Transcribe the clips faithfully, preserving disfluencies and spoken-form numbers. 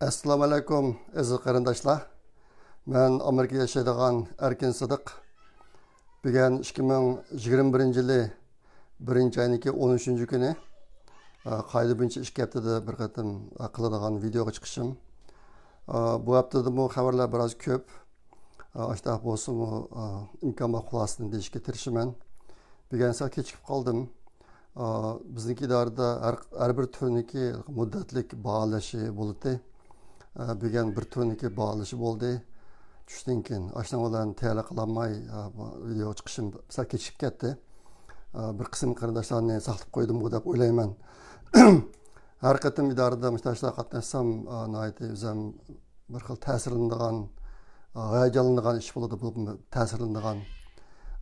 ئەسسالامۇ ئەلەيكۇم، ئەزىز قېرىنداشلار. مەن ئامېرىكىدا ياشايدىغان ئەركىن سىدىق. بۈگۈن ئىككى مىڭ يىگىرمە بىرىنچى يىلى بىرىنچى ئاينىڭكى ئون ئۈچىنچى كۈنى. ئە، قائىدە بويىچە ئىككى ھەپتىدە بىر قېتىم، ئە، قىلىدىغان ۋىدېئوغا چىقىشىم. ئە، بۇ ھەپتىدىمۇ خەۋەرلەر بىراز كۆپ. ئە، ئاشتاق بولسىمۇ، ئە، ئىمكان بار خۇلاسىنى دېيىشكە تىرىشىمەن. بۈگۈن سەل كېچىكىپ قالدىم. ئا، بىزنىڭكى ئىدارىدە ھەر، ھەر بىر تۈرنىڭكى مۇددەتلىك باھالىشى بولدى. ئا، بۈگۈن بىر تۈرنىڭكى باھالىشى بولدى. چۈشتىن كېيىن. ئاشۇنىڭ بىلەن تەييارلىق قىلالماي، ئا، بۇ ۋىدېئوغا چىقىشىم سەل كېچىكىپ كەتتى. ئا، بىر قىسىم قېرىنداشلارنى ساقلاپ قويدۇمغۇ دەپ ئويلايمەن. ھەر قېتىم ئىدارىدە مۇشۇنداق ئىشلارغا قاتناشسام، ئا، ناھايىتى ئۆزۈم بىر خىل تەسىرلىنىدىغان، ئا، ھاياجانلىنىدىغان ئىش بولىدۇ. بۇ تەسىرلىنىدىغان.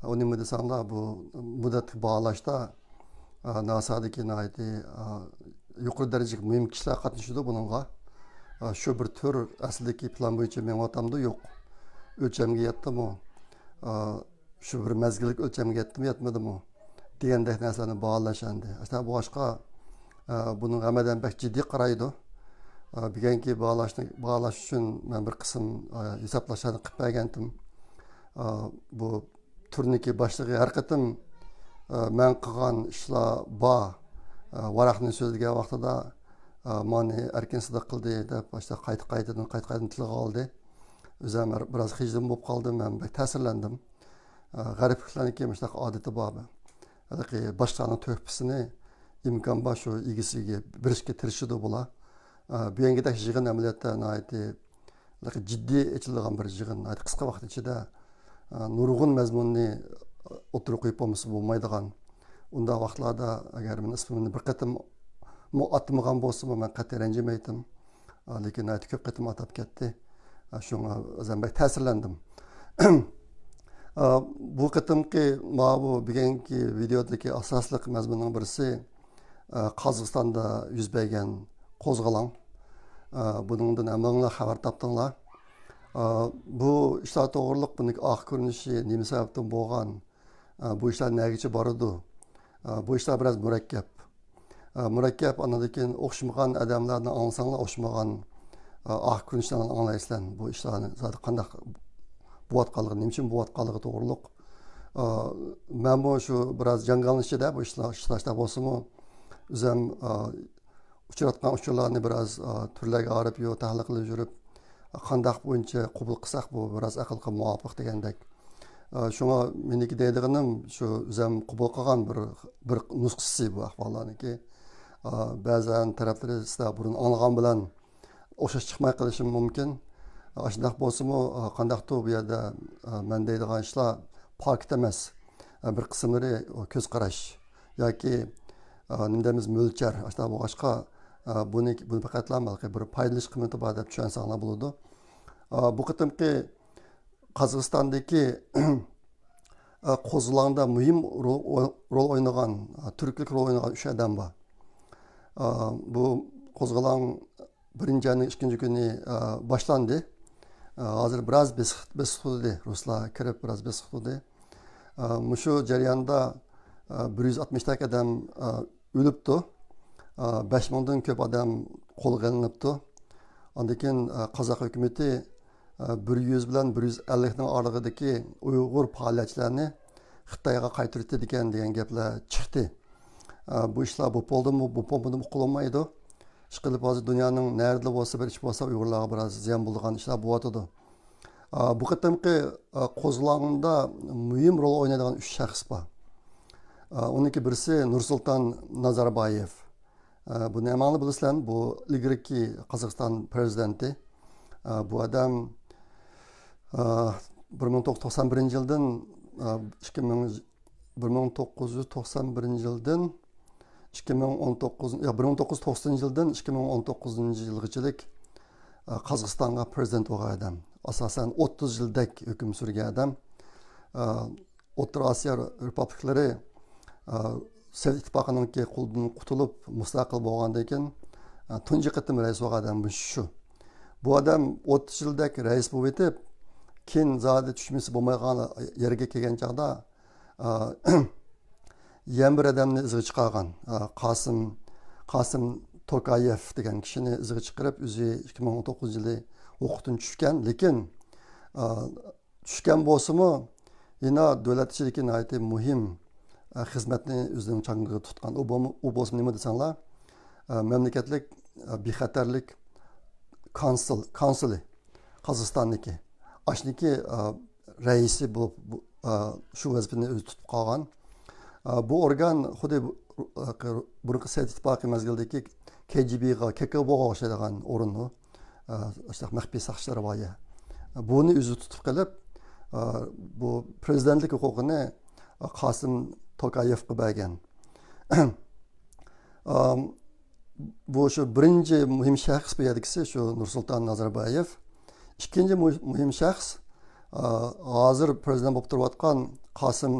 ئۇ نېمە دېسەڭلار، بۇ مۇددەتلىك باھالاشتا، ئا، ناسادىكى ناھايىتى، ئا، يۇقىرى دەرىجىلىك مۇھىم كىشىلەر قاتنىشىدۇ بۇنىڭغا. ئا، شۇ بىر تۈر ئەسلىدىكى پىلان بويىچە مېڭىۋاتامدۇ؟ يوق. ئۆلچەمگە يەتتىمۇ؟ ئا، شۇ بىر مەزگىللىك ئۆلچەمگە يەتتىمۇ، يەتمىدىمۇ دېگەندەك نەرسىلەرنى باھالاشتى. ئاشۇنداق بولغاچقا، ئا، بۇنىڭ ھەممەيلەن بەك جىددىي قارايدۇ. ئا، بۈگۈنكى باھالاشنى، باھالاش ئۈچۈن مەن بىر قىسىم، ئا، ھېسابلاشلارنى قىلىپ بەرگەنتىم. ئا، بۇ تۈرنىڭكى باشلىقى ھەر قېتىم، ئا، مەن قىلغان ئىشلار بار، ئا، ۋاراقنى سۆزلىگەن ۋاقتىدا، ئا، مانى ئەركىن سىدىق قىلدى دەپ، باشتا قايتا قايتىدىن، قايتا قايتىدىن تىلغا ئالدى. ئۆزۈم بىر، بىراز خىجىلمۇ بولۇپ قالدىم، مەن بەك تەسىرلەندىم. ئا، غەربلىكلەرنىڭكى مۇشۇنداق ئادىتى بار. ھېلىقى باشقىلارنىڭ تۆھپىسىنى ئىمكان بار شۇ ئىگىسىگە بېرىشكە تىرىشىدۇ بۇلار. ئا، بۈگۈنكىدەك يىغىن ئەمەلىيەتتە ناھايىتى ھېلىقى جىددىي ئېچىلىدىغان بىر يىغىن. ناھايىتى قىسقا ۋاقىت ئىچىدە، ئا، نۇرغۇن مەزمۇننى ئوتتۇرىغا قويۇپ بولمىسا بولمايدىغان. ئۇنداق ۋاقىتلاردا ئەگەر مېنىڭ ئىسمىمنى بىر قېتىممۇ ئاتىمىغان بولسىمۇ، مەن قەتئىي رەنجىمەيتتىم. ئا، لېكىن ناھايىتى كۆپ قېتىم ئاتاپ كەتتى. ئا، شۇڭا ئۆزۈم بەك تەسىرلەندىم. ئا، بۇ قېتىمقى ماۋۇ بۈگۈنكى ۋىدېئودىكى ئاساسلىق مەزمۇننىڭ بىرسى، ئا، قازاقىستاندا يۈز بەرگەن قوزغىلاڭ. ئا، بۇنىڭدىن ھەممىڭلار خەۋەر تاپتىڭلار. ئا، بۇ ئىشلار توغرۇلۇق، بۇنىڭ ئارقا كۆرۈنۈشى نېمە سەۋەبتىن بولغان؟ ئا، بۇ ئىشلار نەگىچە بارىدۇ؟ ئا، بۇ ئىشلار بىراز مۇرەككەپ. ئا، مۇرەككەپ، ئاندىن كېيىن ئوخشىمىغان ئادەملەرنى ئاڭلىساڭلار ئوخشىمىغان، ئا، ئارقا كۆرۈنۈشلەرنى ئاڭلايسىلەر. بۇ ئىشلارنى زادى قانداق بولۇۋاتقانلىقى، نېمە ئۈچۈن بولۇۋاتقانلىقى توغرۇلۇق. ئا، مەنمۇ شۇ بىراز جاڭگالنىڭ ئىچىدە بۇ ئىشلار، ئىشلار، ئىشلار بولسىمۇ، ئۆزۈم، ئا، ئۇچراتقان ئۇچۇرلارنى بىراز، ئا، تۈرلەرگە ئايرىپ، يو، تەھلىل قىلىپ يۈرۈپ، قانداق بويىچە قوبۇل قىلساق بۇ بىراز ئەقىلگە مۇۋاپىق دېگەندەك. ئا، شۇڭا مېنىڭكى دەيدىغىنىم شۇ ئۆزۈم قوبۇل قىلغان بىر، بىر نۇسخىسى بۇ ئەھۋاللارنىڭكى. ئا، بەزەن تەرەپلىرى سىلەر بۇرۇن ئاڭلىغان بىلەن ئوخشاش چىقماي قېلىشى مۇمكىن. ئاشۇنداق بولسىمۇ، ئا، قانداقتۇر بۇ يەردە، ئا، مەن دەيدىغان ئىشلار پاكىت ئەمەس. ئا، بىر قىسىملىرى كۆز قاراش ياكى، ئا، نېمە دەيمىز، مۆلچەر. ئاشۇنداق بولغاچقا، ئا، بۇنى، بۇنى پەقەتلا بىر پايدىلىنىش قىممىتى بار دەپ چۈشەنسەڭلار بولىدۇ. ئا، بۇ قېتىمقى قازاقىستاندىكى، ئا، قوزغىلاڭدا مۇھىم رول، رول ئوينىغان، ئا، تۈركلۈك رول ئوينىغان ئۈچ ئادەم بار. ئا، بۇ قوزغىلاڭ بىرىنچى ئاينىڭ ئىككىنچى كۈنى، ئا، باشلاندى. ئا، ھازىر بىراز بېسىق-، بېسىقلىدى. رۇسلار كىرىپ بىراز بېسىقلىدى. ئا، مۇشۇ جەرياندا، ئا، بىر يۈز ئاتمىشتەك ئادەم، ئا، ئۆلۈپتۇ. ئا، بەش مىڭدىن كۆپ ئادەم قولغا ئېلىنىپتۇ. ئاندىن كېيىن، ئا، قازاق ھۆكۈمىتى، ئا، بىر يۈز بىلەن بىر يۈز ئەللىكنىڭ ئارىلىقىدىكى ئۇيغۇر پائالىيەتچىلەرنى خىتايغا قايتۇرۇۋېتىدىكەن دېگەن گەپلەر چىقتى. ئا، بۇ ئىشلار بولۇپ بولدىمۇ، بولۇپ بولمىدىمۇ ئۇقۇلمايدۇ. ئىشقىلىپ، ھازىر دۇنيانىڭ نەرىدىلا بولسا، بىر ئىش بولسا، ئۇيغۇرلارغا بىراز زىيان بولىدىغان ئىشلار بولۇۋاتىدۇ. ئا، بۇ قېتىمقى، ئا، قوزغىلاڭدا مۇھىم رول ئوينايدىغان ئۈچ شەخس بار. ئا، ئۇنىڭكى بىرسى نۇرسۇلتان نازاربايېف. ئا، بۇنى ھەممىڭلار بىلىسىلەر، بۇ ئىلگىرىكى قازاقىستان پىرېزىدېنتى. ئا، بۇ ئادەم، ئا، بىر مىڭ توققۇز يۈز توقسان بىرىنچى يىلدىن، ئا، ئىككى مىڭ، بىر مىڭ توققۇز يۈز توقسان بىرىنچى يىلدىن ئىككى مىڭ ئون توققۇز، يا، بىر مىڭ توققۇز يۈز توقسىنىنچى يىلدىن ئىككى مىڭ ئون توققۇزىنچى يىلغىچىلىك، ئا، قازاقىستانغا پىرېزىدېنت بولغان ئادەم. ئاساسەن ئوتتۇز يىلدەك ھۆكۈم سۈرگەن ئادەم. ئا، ئوتتۇرا ئاسىيا رېپۇبلىكلىرى، ئا، سوۋېت ئىتتىپاقىنىڭكى قولىدىن قۇتۇلۇپ، مۇستەقىل بولغاندىن كېيىن، ئا، تۇنجى قېتىم رەئىس بولغان ئادەم مۇشۇ. بۇ ئادەم ئوتتۇز يىلدەك رەئىس بولۇۋېتىپ، كېيىن زادى چۈشمىسە بولمايدىغان يەرگە كەلگەن چاغدا، ئا، يەنە بىر ئادەمنى ئىزىغا چىقارغان. ئا، قاسىم، قاسىم توكايېف دېگەن كىشىنى ئىزىغا چىقىرىپ، ئۆزى ئىككى مىڭ ئون توققۇزىنچى يىلى ھوقۇقتىن چۈشكەن. لېكىن، ئا، چۈشكەن بولسىمۇ، يەنە دۆلەت ئىچىدىكى ناھايىتى مۇھىم، ئا، خىزمەتنى ئۆزىنىڭ چاڭگىلىغا تۇتقان. ئۇ بولما-، ئۇ بولسا نېمە دېسەڭلار، ئا، مەملىكەتلىك، ئا، بىخەتەرلىك كونسۇل-، كونسۇلى قازاقىستاندىكى. ئاشنىكى، ئا، رەئىسى بولۇپ، بۇ، ئا، شۇ ۋەزىپىنى ئۆزى تۇتۇپ قالغان. ئا، بۇ ئورگان خۇددى بۇ، ئا، بۇرۇنقى سوۋېت ئىتتىپاقى مەزگىلىدىكى كېجېبېغا، كېكېبوغا ئوخشايدىغان ئورۇن ئۇ. ئا، ئاشۇنداق مەخپىي ساقچىلار بار يا. بۇنى ئۆزى تۇتۇپ قېلىپ، ئا، بۇ پرېزىدېنتلىك ھوقۇقىنى، ئا، قاسىم توكايېۋقا بەرگەن. ئا، بۇ شۇ بىرىنچى مۇھىم شەخس بۇ يەردىكىسى شۇ نۇرسۇلتان نازاربايېۋ. ئىككىنچى مۇ-، مۇھىم شەخس، ئا، ھازىر پرېزىدېنت بولۇپ تۇرۇۋاتقان قاسىم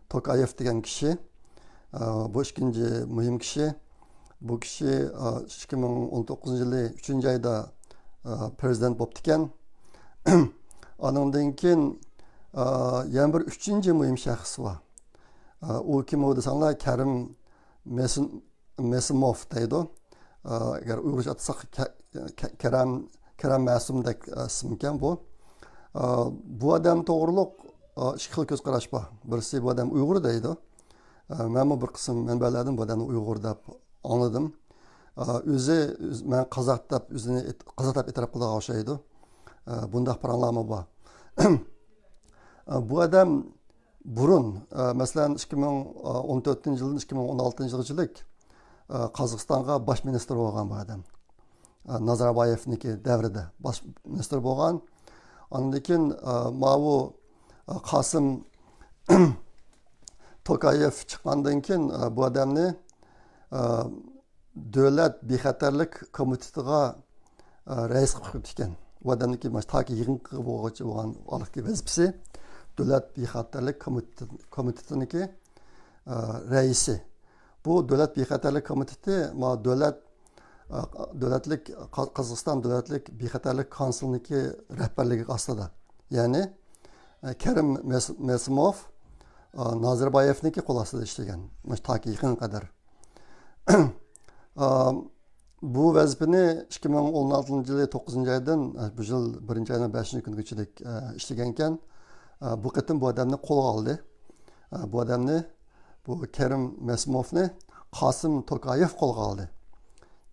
توكايېف دېگەن كىشى. ئا، بۇ ئىككىنچى مۇھىم كىشى. بۇ كىشى، ئا، ئىككى مىڭ ئون توققۇزىنچى يىلى ئۈچىنچى ئايدا، ئا، پرېزىدېنت بوپتىكەن. ئانىڭدىن كېيىن، ئا، يەنە بىر ئۈچىنچى مۇھىم شەخس بار. ئا، ئۇ كىم ئۇ دېسەڭلار، كەرىم مېسىن-، مېسىموف دەيدۇ. ئا، ئەگەر ئۇيغۇرچە ئاتىساق، كە-، كە-، كەرەم، كەرەم مەسۇمدەك، ئا، ئىسىمكەن بۇ. ئا، بۇ ئادەم توغرۇلۇق، ئا، ئىككى خىل كۆز قاراش بار. بىرسى بۇ ئادەم ئۇيغۇر دەيدۇ. ئا، مەنمۇ بىر قىسىم مەنبەلەردىن بۇ ئادەمنى ئۇيغۇر دەپ ئاڭلىدىم. ئا، ئۆزى، ئۆز-، مەن قازاق دەپ ئۆزىنى ئېت-، قازاق دەپ ئېتىراپ قىلىدىغان ئوخشايدۇ. ئا، بۇنداق پاراڭلارمۇ بار. ئا، بۇ ئادەم بۇرۇن، ئا، مەسىلەن، ئىككى مىڭ ئون تۆتىنچى يىلدىن ئىككى مىڭ ئون ئالتىنچى يىلغىچىلىك، ئا، قازاقىستانغا باش مىنىستىر بولغان بۇ ئادەم. ئا، نازاربايېۋنىڭكى دەۋرىدە باش مىنىستىر بولغان. ئاندىن كېيىن، ئا، ماۋۇ، ئا، قاسىم توكايېف چىققاندىن كېيىن، ئا، بۇ ئادەمنى، ئا، دۆلەت بىخەتەرلىك كومىتېتىغا، ئا، رەئىس قىلىپ قويۇپتىكەن. بۇ ئادەمنىڭكى مانا تاكى يېقىنقى بولغۇچە بولغان ھالقىدىكى ۋەزىپىسى دۆلەت بىخەتەرلىك كومىتېتى-، كومىتېتىنىڭكى، ئا، رەئىسى. بۇ دۆلەت بىخەتەرلىك كومىتېتى ما دۆلەت، ئا، دۆلەتلىك، قا-، قازاقىستان دۆلەتلىك بىخەتەرلىك كونسۇلىنىڭكى رەھبەرلىكى ئاستىدا. يەنى، ئا، كەرىم مەس-، مەسىموف، ئا، نازاربايېۋنىڭكى قول ئاستىدا ئىشلىگەن. مۇشۇ تاكى يېقىنغا قەدەر. ئا، بۇ ۋەزىپىنى ئىككى مىڭ ئون ئالتىنچى يىلى توققۇزىنچى ئايدىن، ئا، بۇ يىل بىرىنچى ئاينىڭ بەشىنچى كۈنىگىچىلىك، ئا، ئىشلىگەنكەن. ئا، بۇ قېتىم بۇ ئادەمنى قولغا ئالدى. ئا، بۇ ئادەمنى، بۇ كەرىم مەسىموفنى قاسىم توكايېف قولغا ئالدى.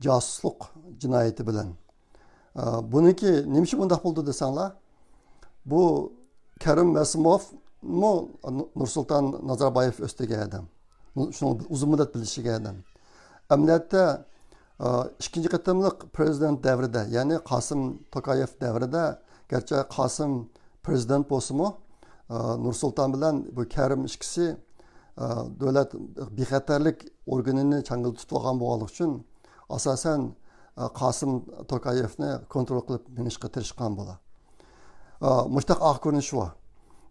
جاسۇسلۇق جىنايىتى بىلەن. ئا، بۇنىڭكى نېمە ئۈچۈن بۇنداق بولدى دېسەڭلار، بۇ كەرىم مەسىموفمۇ نۇرسۇلتان نازاربايېف ئۆستۈرگەن ئادەم. شۇنىڭ ئۇزۇن مۇددەت بىلىشكەن ئادەم. ئەمەلىيەتتە، ئا، ئىككىنچى قېتىملىق پرېزىدېنت دەۋرىدە، يەنى قاسىم توكايېف دەۋرىدە، گەرچە قاسىم پرېزىدېنت بولسىمۇ، ئا، نۇرسۇلتان بىلەن بۇ كەرىم ئىككىسى، ئا، دۆلەت بىخەتەرلىك ئورگىنىنى چاڭگىلىدا تۇتۇۋالغان بولغانلىقى ئۈچۈن، ئاساسەن، ئا، قاسىم توكايېفنى كونترول قىلىپ مېڭىشقا تىرىشقان بولا. ئا، مۇشتاق ئاق كۆرۈنۈشى بار.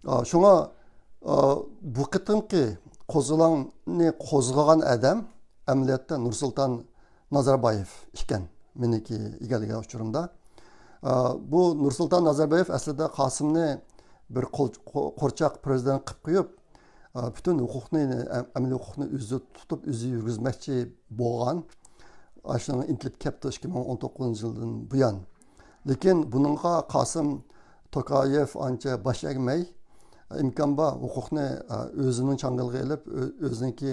ئا، شۇڭا، ئا، بۇ قېتىمقى قوزغىلاڭنى قوزغىغان ئادەم ئەمەلىيەتتە نۇرسۇلتان نازاربايېف ئىكەن، مېنىڭكى ئىگىلىگەن ئۇچۇرۇمدا. ئا، بۇ نۇرسۇلتان نازاربايېف ئەسلىدە قاسىمنى بىر قول-، قو-، قورچاق پرېزىدېنت قىلىپ قويۇپ، ئا، پۈتۈن ھوقۇقنى، ئەم-، ئەمەلىي ھوقۇقنى ئۆزى تۇتۇپ، ئۆزى يۈرگۈزمەكچى بولغان. ئاشۇنىڭ ئىنتىلىپ كەپتۇ ئىككى مىڭ ئون توققۇزىنچى يىلدىن بۇيان. لېكىن بۇنىڭغا قاسىم توكايېف ئانچە باش ئەگمەي، ئىمكان بار ھوقۇقنى، ئا، ئۆزىنىڭ چاڭگىلىغا ئېلىپ، ئۆ-، ئۆزىنىڭكى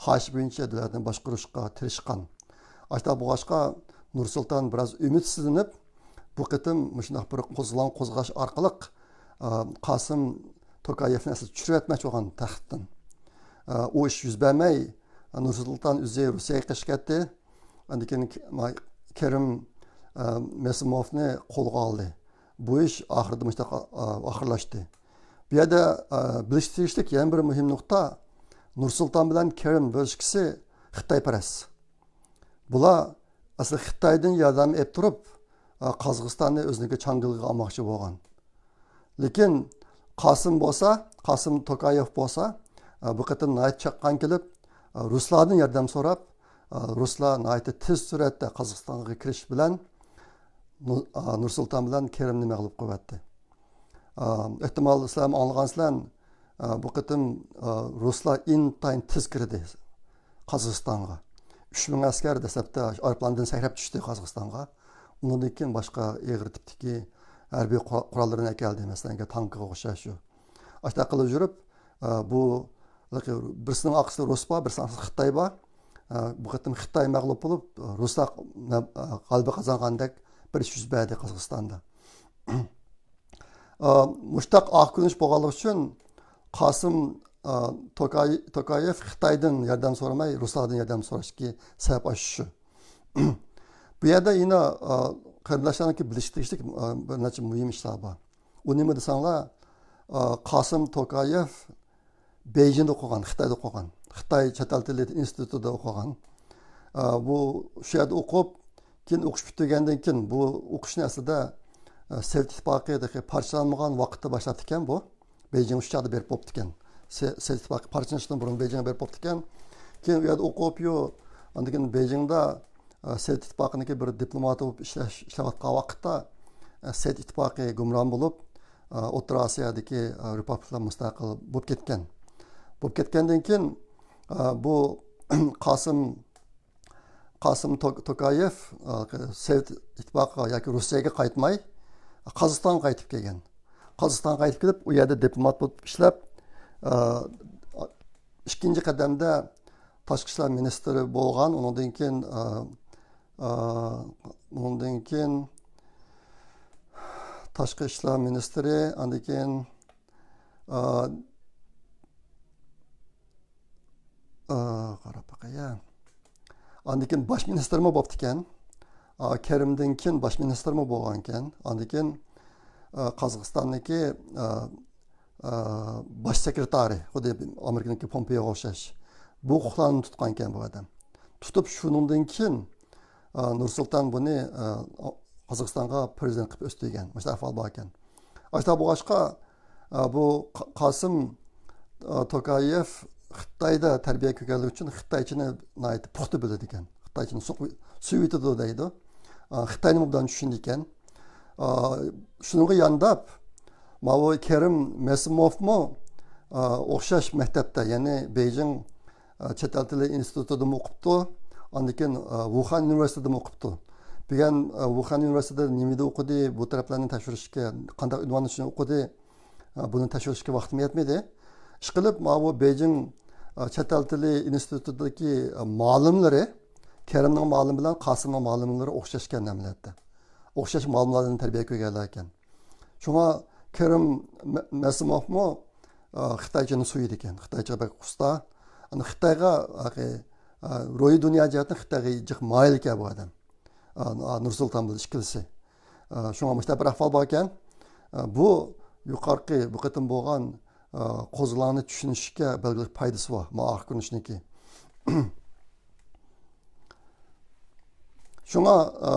خاھىشى بويىچە دۆلەتنى باشقۇرۇشقا تىرىشقان. ئاشۇنداق بولغاچقا، نۇرسۇلتان بىراز ئۈمىدسىزلىنىپ، بۇ قېتىم مۇشۇنداق بىر قوزغىلاڭ قوزغاش ئارقىلىق، ئا، قاسىم توكايېفنى ئەسلى چۈشۈرۈۋەتمەكچى بولغان تەختتىن. ئا، ئۇ ئىش يۈز بەرمەي، نۇرسۇلتان ئۆزى روسىيەگە قېچىپ كەتتى. ئاندىن كېيىن ك-، ما-، كېرىم، ئا، مېسىموفنى قولغا ئالدى. بۇ ئىش ئاخىرىدا مۇشۇنداق، ئا، ئاخىرلاشتى. بۇ يەردە، ئا، بىلىشكە تېگىشلىك يەنە بىر مۇھىم نۇقتا، نۇرسۇلتان بىلەن كېرىم بىر ئىككىسى خىتايپەرەس. بۇلار ئەسلى خىتايدىن ياردەم ئېلىپ تۇرۇپ، ئا، قازاقىستاننى ئۆزىنىڭكى چاڭگىلىغا ئالماقچى بولغان. لېكىن قاسىم بولسا، قاسىم توكايېف بولسا، ئا، بۇ قېتىم ناھايىتى چاققان كېلىپ، ئا، رۇسلاردىن ياردەم سوراپ، ئا، رۇسلار ناھايىتى تېز سۈرئەتتە قازاقىستانغا كىرىش بىلەن نۇ-، ئا، نۇرسۇلتان بىلەن كېرىمنى مەغلۇپ قىلىۋەتتى. ئا، ئېھتىمال سىلەرمۇ ئاڭلىغانسىلەر، ئا، بۇ قېتىم، ئا، رۇسلار ئىنتايىن تېز كىردى قازاقىستانغا. ئۈچ مىڭ ئەسكەر دەسلەپتە ئايروپىلاندىن سەكرەپ چۈشتى قازاقىستانغا. ئۇنىڭدىن كېيىن باشقا ئېغىر تىپتىكى ھەربىي قورا-، قوراللىرىنى ئەكەلدى، مەسىلەن، تانكىغا ئوخشاش شۇ. ئاشۇنداق قىلىپ يۈرۈپ، ئە، بۇ بىرسىنىڭ ئارقىسىدا رۇس بار، بىرسىنىڭ ئارقىسىدا خىتاي بار. ئە، بۇ قېتىم خىتاي مەغلۇپ بولۇپ، رۇسلار غەلىبە قازانغاندەك بىر ئىش يۈز بەردى قازاقىستاندا. ئا، مۇشتاق ئاق كۆرۈنۈش بولغانلىقى ئۈچۈن قاسىم، ئا، توكاي-، توكايېف خىتايدىن ياردەم سورىماي، رۇسلاردىن ياردەم سوراشتىكى سەۋەب ئاشۇ شۇ. بۇ يەردە يەنە، ئا، قېرىنداشلارنىڭكى بىلىشكە تېگىشلىك، ئا، بىر نەچچە مۇھىم ئىشلار بار. ئۇ نېمە دېسەڭلار، ئا، قاسىم توكايېف بېيجىڭدا ئوقۇغان، خىتايدا ئوقۇغان. خىتاي چەت ئەل تىلى ئىنستىتۇتىدا ئوقۇغان. ئا، بۇ شۇ يەردە ئوقۇپ، كېيىن ئوقۇش پۈتتۈرگەندىن كېيىن، بۇ ئوقۇشنى ئەسلىدە، ئا، سوۋېت ئىتتىپاقى تېخى پارچىلانمىغان ۋاقىتتا باشلاپتىكەن بۇ. بېيجىڭ شۇ چاغدا بېرىپ بوپتىكەن. سوۋېت ئىتتىپاقى پارچىلىنىشتىن بۇرۇن بېيجىڭغا بېرىپ بوپتىكەن. كېيىن ئۇ يەردە ئوقۇپ، يو، ئاندىن كېيىن بېيجىڭدا، ئا، سوۋېت ئىتتىپاقىنىڭكى بىر دىپلوماتى بولۇپ ئىشلەش، ئىشلەۋاتقان ۋاقىتتا، ئا، سوۋېت ئىتتىپاقى گۇمران بولۇپ، ئا، ئوتتۇرا ئاسىيادىكى، ئا، رېپۇبلىكىلار مۇستەقىل بولۇپ كەتكەن. بولۇپ كەتكەندىن كېيىن، ئا، بۇ قاسىم، قاسىم توك-، توكايېف، ئا، سوۋېت ئىتتىپاقىغا ياكى روسىيەگە قايتماي، قازاقىستانغا قايتىپ كەلگەن. قازاقىستانغا قايتىپ كېلىپ، ئۇ يەردە دىپلومات بولۇپ ئىشلەپ، ئا، ئىككىنچى قەدەمدە تاشقى ئىشلار مىنىستىرى بولغان. ئۇنىڭدىن كېيىن، ئا، ئا، ئۇنىڭدىن كېيىن تاشقى ئىشلار مىنىستىرى، ئاندىن كېيىن، ئا، ئا، قاراپ باقاي. ئاندىن كېيىن باش مىنىستىرمۇ بوپتىكەن. ئا، كېرىمدىن كېيىن باش مىنىستىرمۇ بولغانىكەن. ئاندىن كېيىن، ئا، قازاقىستاننىڭكى، ئا، ئا، باش سېكرېتارى، خۇددى ئامېرىكىنىڭكى پومپېيوغا ئوخشاش. بۇ ھوقۇقلارنى تۇتقانىكەن بۇ ئادەم. تۇتۇپ شۇنىڭدىن كېيىن، ئا، نۇرسۇلتان بۇنى، ئا، قازاقىستانغا پىرېزىدېنت قىلىپ ئۆستۈرگەن. مۇشۇنداق ئەھۋال بار ئىكەن. ئاشۇنداق بولغاچقا، ئا، بۇ قا-، قاسىم، ئا، توكايېف خىتايدا تەربىيە كۆرگەنلىكى ئۈچۈن خىتايچىنى ناھايىتى پۇختا بىلىدىكەن. خىتايچىنى سوق-، سۆيۈۋېتىدۇ دەيدۇ. ئا، خىتاينىمۇ ئوبدان چۈشىنىدىكەن. ئا، شۇنىڭغا يانداپ، ماۋۇ كېرىم مەسىموفمۇ، ئا، ئوخشاش مەكتەپتە، يەنى بېيجىڭ، ئا، چەت ئەل تىلى ئىنستىتۇتىدىمۇ ئوقۇپتۇ. ئاندىن كېيىن، ئا، ۋۇخەن ئۇنىۋېرسىتېتىدىمۇ ئوقۇپتۇ. بۈگۈن، ئا، ۋۇخەن ئۇنىۋېرسىتېتىدا نېمىدە ئوقۇدى، بۇ تەرەپلەرنى تەكشۈرۈشكە، قانداق ئۇنۋان ئۈچۈن ئوقۇدى، ئا، بۇنى تەكشۈرۈشكە ۋاقتىم يەتمىدى. ئىشقىلىپ، ماۋۇ بېيجىڭ، ئا، چەت ئەل تىلى ئىنستىتۇتىدىكى، ئا، مۇئەللىملىرى، كېرىمنىڭ مۇئەللىمى بىلەن قاسىمنىڭ مۇئەللىملىرى ئوخشاشكەن ئەمەلىيەتتە. ئوخشاش مۇئەللىملاردىن تەربىيە كۆرگەنلەركەن. شۇڭا كېرىم مە-، مەسىموفمۇ، ئا، خىتايچىنى سۆيىدىكەن. خىتايچىغا بەك ئۇستا. ئەنە خىتايغا، ھەقىقىي، ئا، روھىي دۇنيا جەھەتتىن خىتايغا جىق مايىل ئىكەن بۇ ئادەم. ئا، نۇرسۇلتان بىلەن ئىككىلىسى. ئا، شۇڭا مۇشۇنداق بىر ئەھۋال بار ئىكەن. ئا، بۇ يۇقىرىقى، بۇ قېتىم بولغان، ئا، قوزغىلاڭنى چۈشىنىشكە بەلگىلىك پايدىسى بار، ماۋۇ ئاق كۆرۈنۈشنىڭكى. شۇڭا، ئا،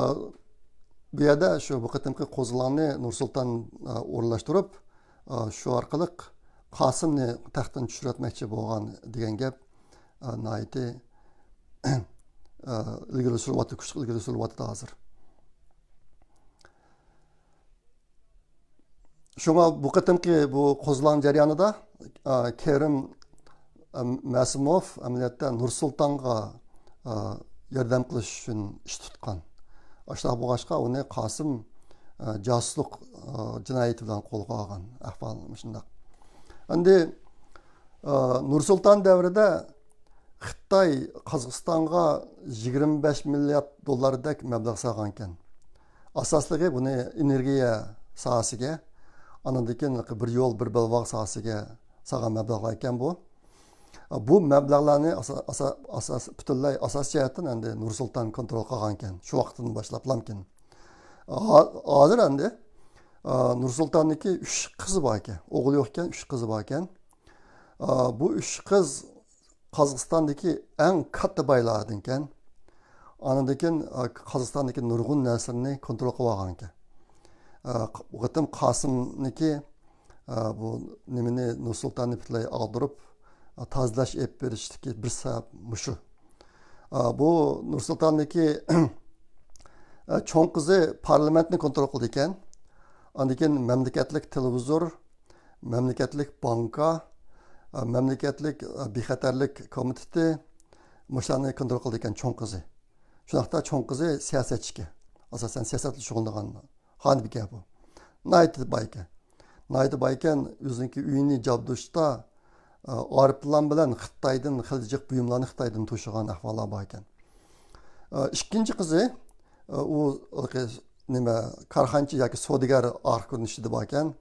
بۇ يەردە شۇ بۇ قېتىمقى قوزغىلاڭنى نۇرسۇلتان، ئا، ئورۇنلاشتۇرۇپ، ئا، شۇ ئارقىلىق قاسىمنى تەختتىن چۈشۈرۈۋەتمەكچى بولغان دېگەن گەپ، ئا، ناھايىتى، ئا، ئىلگىرى سۈرۈلۈۋاتىدۇ، كۈچلۈك ئىلگىرى سۈرۈلۈۋاتىدۇ ھازىر. شۇڭا بۇ قېتىمقى بۇ قوزغىلاڭ جەريانىدا، ئا، كېرىم، ئا، مەسىموف ئەمەلىيەتتە نۇرسۇلتانغا، ئا، ياردەم قىلىش ئۈچۈن ئىش تۇتقان. ئاشۇنداق بولغاچقا، ئۇنى قاسىم، ئا، جاسۇسلۇق، ئا، جىنايىتى بىلەن قولغا ئالغان. ئەھۋال مۇشۇنداق. ئەمدى، ئا، نۇرسۇلتان دەۋرىدە خىتاي قازاقىستانغا يىگىرمە بەش مىليارد دوللاردەك مەبلەغ سالغانىكەن. ئاساسلىقى بۇنى ئېنېرگىيە ساھەسىگە، ئاندىن كېيىن بىر يول، بىر بەلباغ ساھەسىگە سالغان مەبلەغلەر ئىكەن بۇ. بۇ مەبلەغلەرنى ئاسا-، ئاسا-، ئاساس، پۈتۈنلەي ئاساسىي جەھەتتىن ئەمدى نۇرسۇلتان كونترول قىلغانىكەن. شۇ ۋاقىتتىن باشلاپلامكىن. ھا-، ھازىر ئەمدى، ئا، نۇرسۇلتاننىڭكى ئۈچ قىزى بار ئىكەن. ئوغلى يوق ئىكەن، ئۈچ قىزى بار ئىكەن. ئا، بۇ ئۈچ قىز قازاقىستاندىكى ئەڭ كاتتا بايلاردىنكەن. ئاندىن كېيىن، ئا، قازاقىستاندىكى نۇرغۇن نەرسىلەرنى كونترول قىلىۋالغانىكەن. ئا، بۇ قېتىم قاسىمنىكى، ئا، بۇ نېمىنى، نۇرسۇلتاننى پۈتۈنلەي ئاغدۇرۇپ، ئا، تازىلاش ئېلىپ بېرىشتىكى بىر سەۋەب مۇشۇ. ئا، بۇ نۇرسۇلتاندىكى، ئا، چوڭ قىزى پارلامېنتنى كونترول قىلىدىكەن. ئاندىن كېيىن مەملىكەتلىك تېلېۋىزور، مەملىكەتلىك بانكا، مەملىكەتلىك بىخەتەرلىك كومىتېتى، مۇشۇلارنى كونترول قىلىدىكەن چوڭ قىزى. شۇنداقتا چوڭ قىزى سىياسەتچىكەن. ئاساسەن سىياسەت بىلەن شۇغۇللىنىدىغان خانىمكەن بۇ. ناھايىتى بايكەن. ناھايىتى بايكەن، ئۆزىنىڭكى ئۆيىنى جابدۇشتا، ئە، ئايروپىلان بىلەن خىتايدىن خېلى جىق بۇيۇملارنى خىتايدىن توشۇغان ئەھۋاللار بار ئىكەن. ئە، ئىككىنچى قىزى، ئە، ئۇ ھېلىقى نېمە، كارخانىچى ياكى سودىگەر ئارقا كۆرۈنۈشىدە بار ئىكەن.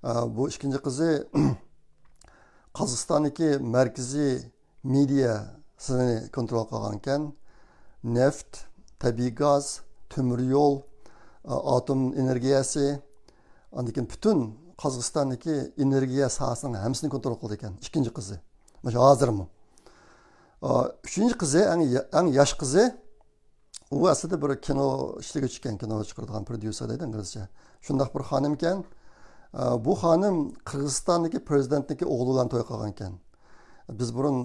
ئە، بۇ ئىككىنچى قىزى قازاقىستاندىكى مەركىزىي مېدىيەسىنى كونترول قىلغانىكەن. نېفىت، تەبىئىي گاز، تۆمۈر يول، ئا-، ئاتوم ئېنېرگىيەسى، ئاندىن كېيىن پۈتۈن قازاقىستاندىكى ئېنېرگىيە ساھەسىنىڭ ھەممىسىنى كونترول قىلىدىكەن، ئىككىنچى قىزى. مۇشۇ ھازىرمۇ. ئا، ئۈچىنچى قىزى، ئەڭ يا-، ئەڭ ياش قىزى، ئۇ ئەسلىدە بىر كىنو ئىشلىگۈچى ئىكەن، كىنو چىقىرىدىغان پروديۇسېر دەيدۇ ئىنگلىزچە. شۇنداق بىر خانىمكەن. ئە، بۇ خانىم قىرغىزىستاندىكى پرېزىدېنتنىڭكى ئوغلى بىلەن توي قىلغانىكەن. بىز بۇرۇن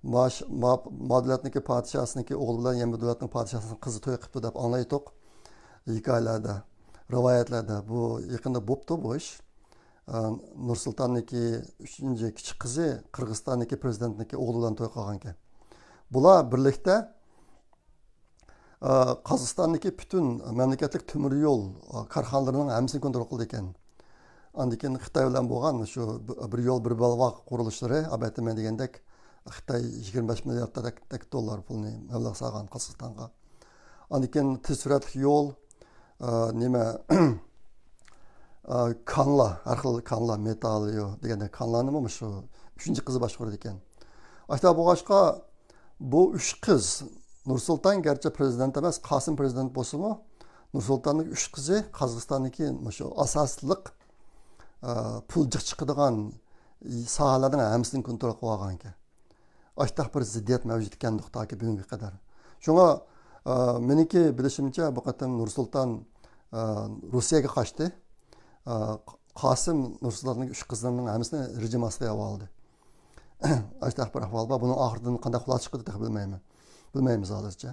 ماش-، ما-، ما دۆلەتنىڭكى پادىشاھىنىڭكى ئوغلى بىلەن يەنە بىر دۆلەتنىڭ پادىشاھىنىڭ قىزى توي قىپتۇ دەپ ئاڭلايتتۇق ھېكايىلەردە، رىۋايەتلەردە. بۇ يېقىندا بوپتۇ بۇ ئىش. ئە، نۇرسۇلتاننىڭكى ئۈچىنچى كىچىك قىزى قىرغىزىستاندىكى پرېزىدېنتنىڭكى ئوغلى بىلەن توي قىلغانىكەن. بۇلار بىرلىكتە ئە، قازاقىستاندىكى پۈتۈن مەملىكەتلىك تۆمۈر يول، ئە، كارخانىلىرىنىڭ ھەممىسىنى كونترول قىلىدىكەن. ئاندىن كېيىن خىتاي بىلەن بولغان شۇ بىر يول، بىر بەلباغ قۇرۇلۇشلىرى، ئەلۋەتتە، مەن دېگەندەك، خىتاي يىگىرمە بەش مىلياردتەك دوللار پۇلنى مەبلەغ سالغان قازاقىستانغا. ئاندىن كېيىن تېز سۈرئەتلىك يول، ئە، نېمە، ئە، كانلار، ھەر خىل كانلار، مېتالليو دېگەندەك كانلارنىمۇ مۇشۇ ئۈچىنچى قىزى باشقۇرىدىكەن. ئاشۇنداق بولغاچقا، بۇ ئۈچ قىز، نۇرسۇلتان گەرچە پرېزىدېنت ئەمەس، قاسىم پرېزىدېنت بولسىمۇ، نۇرسۇلتاننىڭ ئۈچ قىزى قازاقىستاندىكى مۇشۇ ئاساسلىق، ئە، پۇل جىق چىقىدىغان ساھەلەرنىڭ ھەممىسىنى كونترول قىلىپ ئالغانىكەن. ئاشتاق بىر زىددىيەت مەۋجۇت ئىكەندۇق تاكى بۈگۈنگە قەدەر. شۇڭا، ئە، مېنىڭكى بىلىشىمچە، بۇ قېتىم نۇرسۇلتان، ئە، روسىيەگە قاچتى. ئە، قاسىم نۇرسۇلتاننىڭ ئۈچ قىزىنىڭ ھەممىسىنى رېجىم ئاستىغا ئالدى. ئاشتاق بىر ئەھۋال بار. بۇنىڭ ئاخىرىدىن قانداق خۇلاسە چىقىدۇ، تېخى بىلمەيمەن. بىلمەيمىز ھازىرچە.